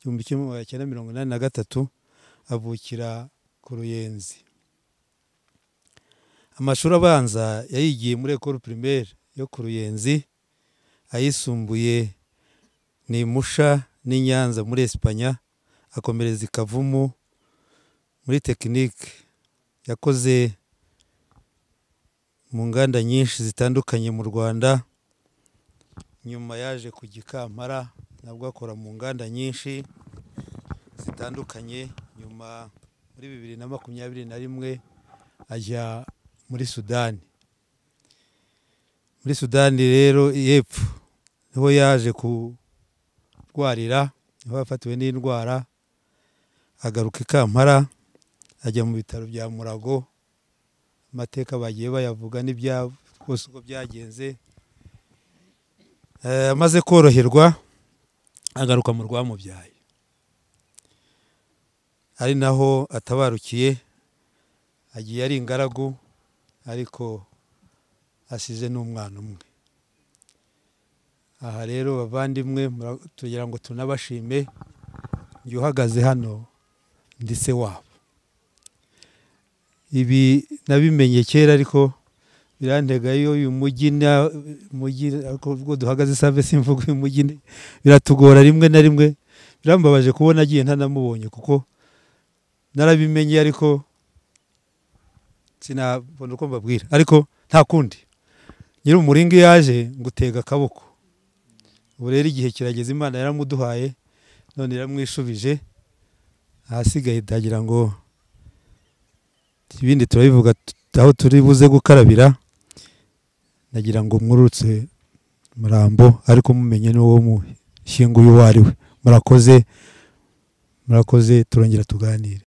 1983, avukira ku Ruyenzi. Amashuri abanza yayigiye muri Ecole Primaire yo ku Ruyenzi, ayisumbuye ni Musha n'i Nyanza muri Espanya, akomereza i Kavumu muri tekinike. Yakoze mu nganda nyinshi zitandukanye mu Rwanda, nyuma yaje ku Gikampara nabwo akora mu nganda nyinshi zitandukanye, nyuma muri 2021 ajya muri Sudani. Muri Sudani rero y'epfo niho yaje kurwarira, niho yafatiwe n'indwara, agaruka i Kampala ajya mu bitaro bya Murago. Amateka bagiye bayavuga n'ibya rwose uko byagenze. Amaze koroherwa agaruka mu Rwamubyaye, ari naho atabarukiye. Agiye ari ingaragu ariko asize n'umwana umwe. Aha rero bavandimwe, tugira ngo tunabashime. Njye uhagaze hano ndi se wabo. Ibi nabimenye kera ariko birantega iyo uyu mujyi ariko ubwo duhagaze save simvuga uyu mujyi biratugora rimwe na rimwe. Birambabaje kubona agiye ntanamubonye kuko narabimenye ariko sinabona uko mbabwira, ariko nta kundi. Nyiri umuringa yaje ngutega akaboko. Ubu rero igihe kirageze, Imana yaramuduhaye none iramwishubije. Ahasigaye ndagira ngo ibindi turabivuga aho turi buze gukarabira. Nagira ngo mwurutse murambo ariko mumenye n'uwo mushyinguye uwo ari we. Murakoze, murakoze, turongera tuganire.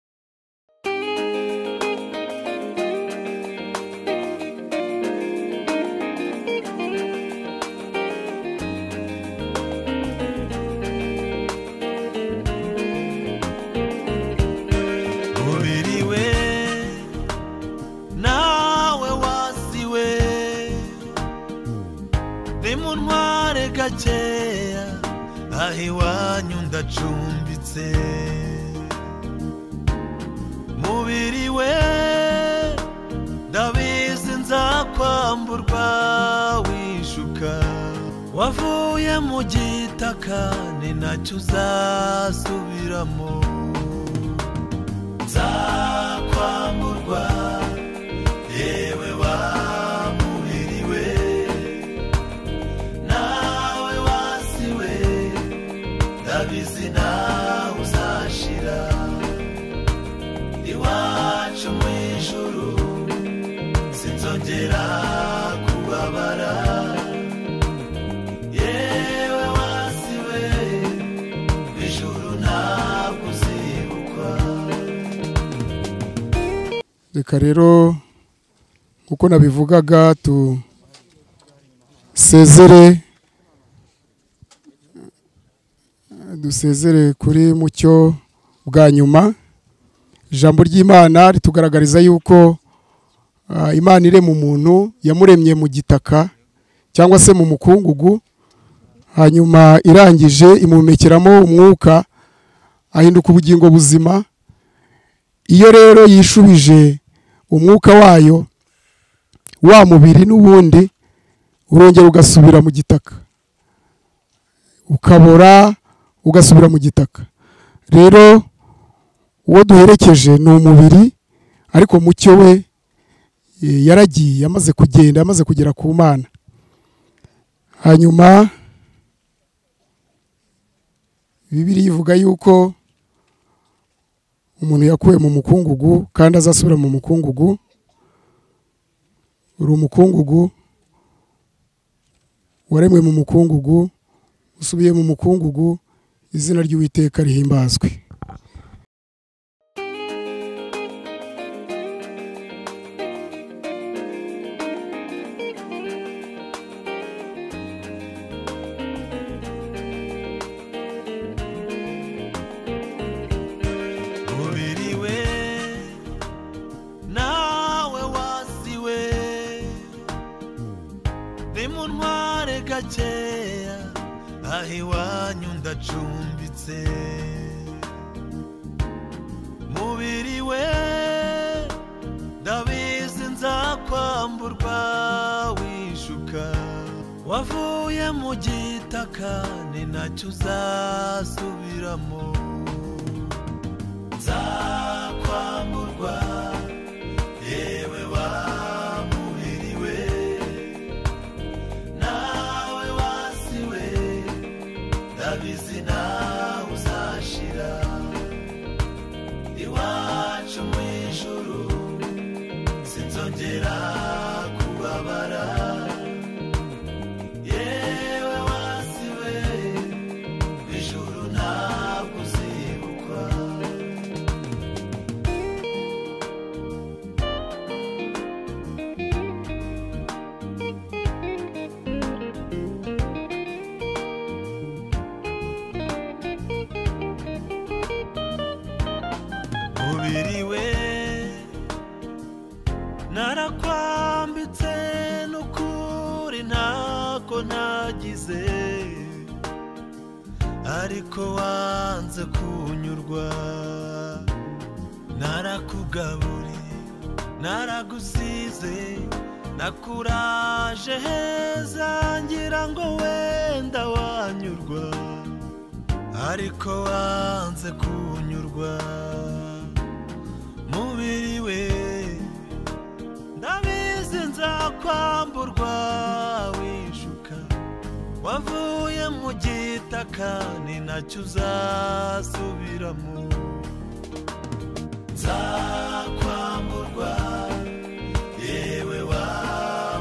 Ahiwanyu ndacumbitse mubiri we, ndabizi nzakwamburwa wishuka. Wavuye mu gitaka ni nacyo uzasubiramo. Nzakwamburwa yewe wa mubiri we, nawe wasiwe, ndabizi nawe uzashira. Iwacu mu ijuru sinzongera kubabara. Yewe wasiwe, ijuru ntabwo uzibukwa. Reka rero nkuko nabivugaga dusezere kuri Mucyo bwa nyuma. Ijambo ry'Imana ritugaragariza yuko Imana irema umuntu yamuremye mu gitaka cyangwa se mu mukungugu, hanyuma irangije imumekeramo umwuka ahinduka ubugingo buzima. Iyo rero yishubije umwuka wayo, wa mubiri n'ubundi urongera ugasubira mu gitaka, ukabora ugasubira mu gitaka. Rero uwo duherekeje ni umubiri, ariko Mucyo we yaragiye, amaze kugenda, amaze kugera ku Mana. Hanyuma Bibiliya ivuga yuko umuntu yakuwe mu mukungugu kandi azasubira mu mukungugu. Uri umukungugu, waremwe mu mukungugu, usubiye mu mukungugu, izina ry'Uwiteka rihimbazwe. Ariko wanze kunyurwa, narakugaburiye, naragusize, nakuraje heza ngira ngo wenda wanyurwa, ariko wanze kunyurwa. Mubiri we ndabizi nzakwamburwa, wishuka wavuye mu gitaka ni nacyo uzasubiramo. Nzakwamburwa yewe wa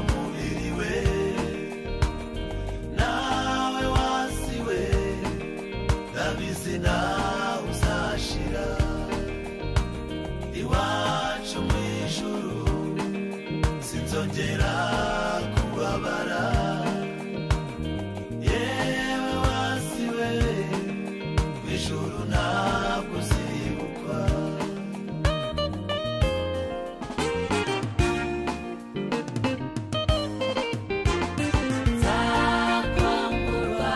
mubiri we, nawe wasiwe, ndabizi nawe uzashira. Iwacu mu ijuru sinzongera kubabara, yewe wasiwe, mu ijuru ntabwo uzibukwa. Nzakwamburwa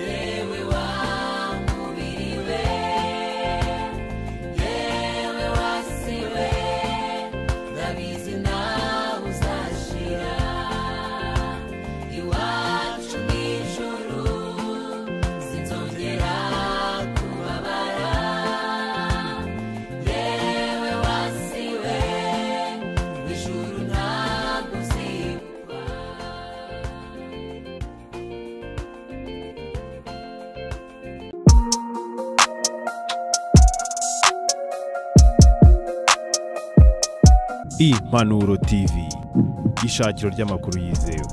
yewe wa mubiri we, yewe wasiwe, ndabizi nawe uzashira. Iwacu mu ijuru sinzongera kubabara, yewe wasiwe, mu ijuru ntabwo uzibukwa. Impanuro TV, ishakiro ry'amakuru yizewe.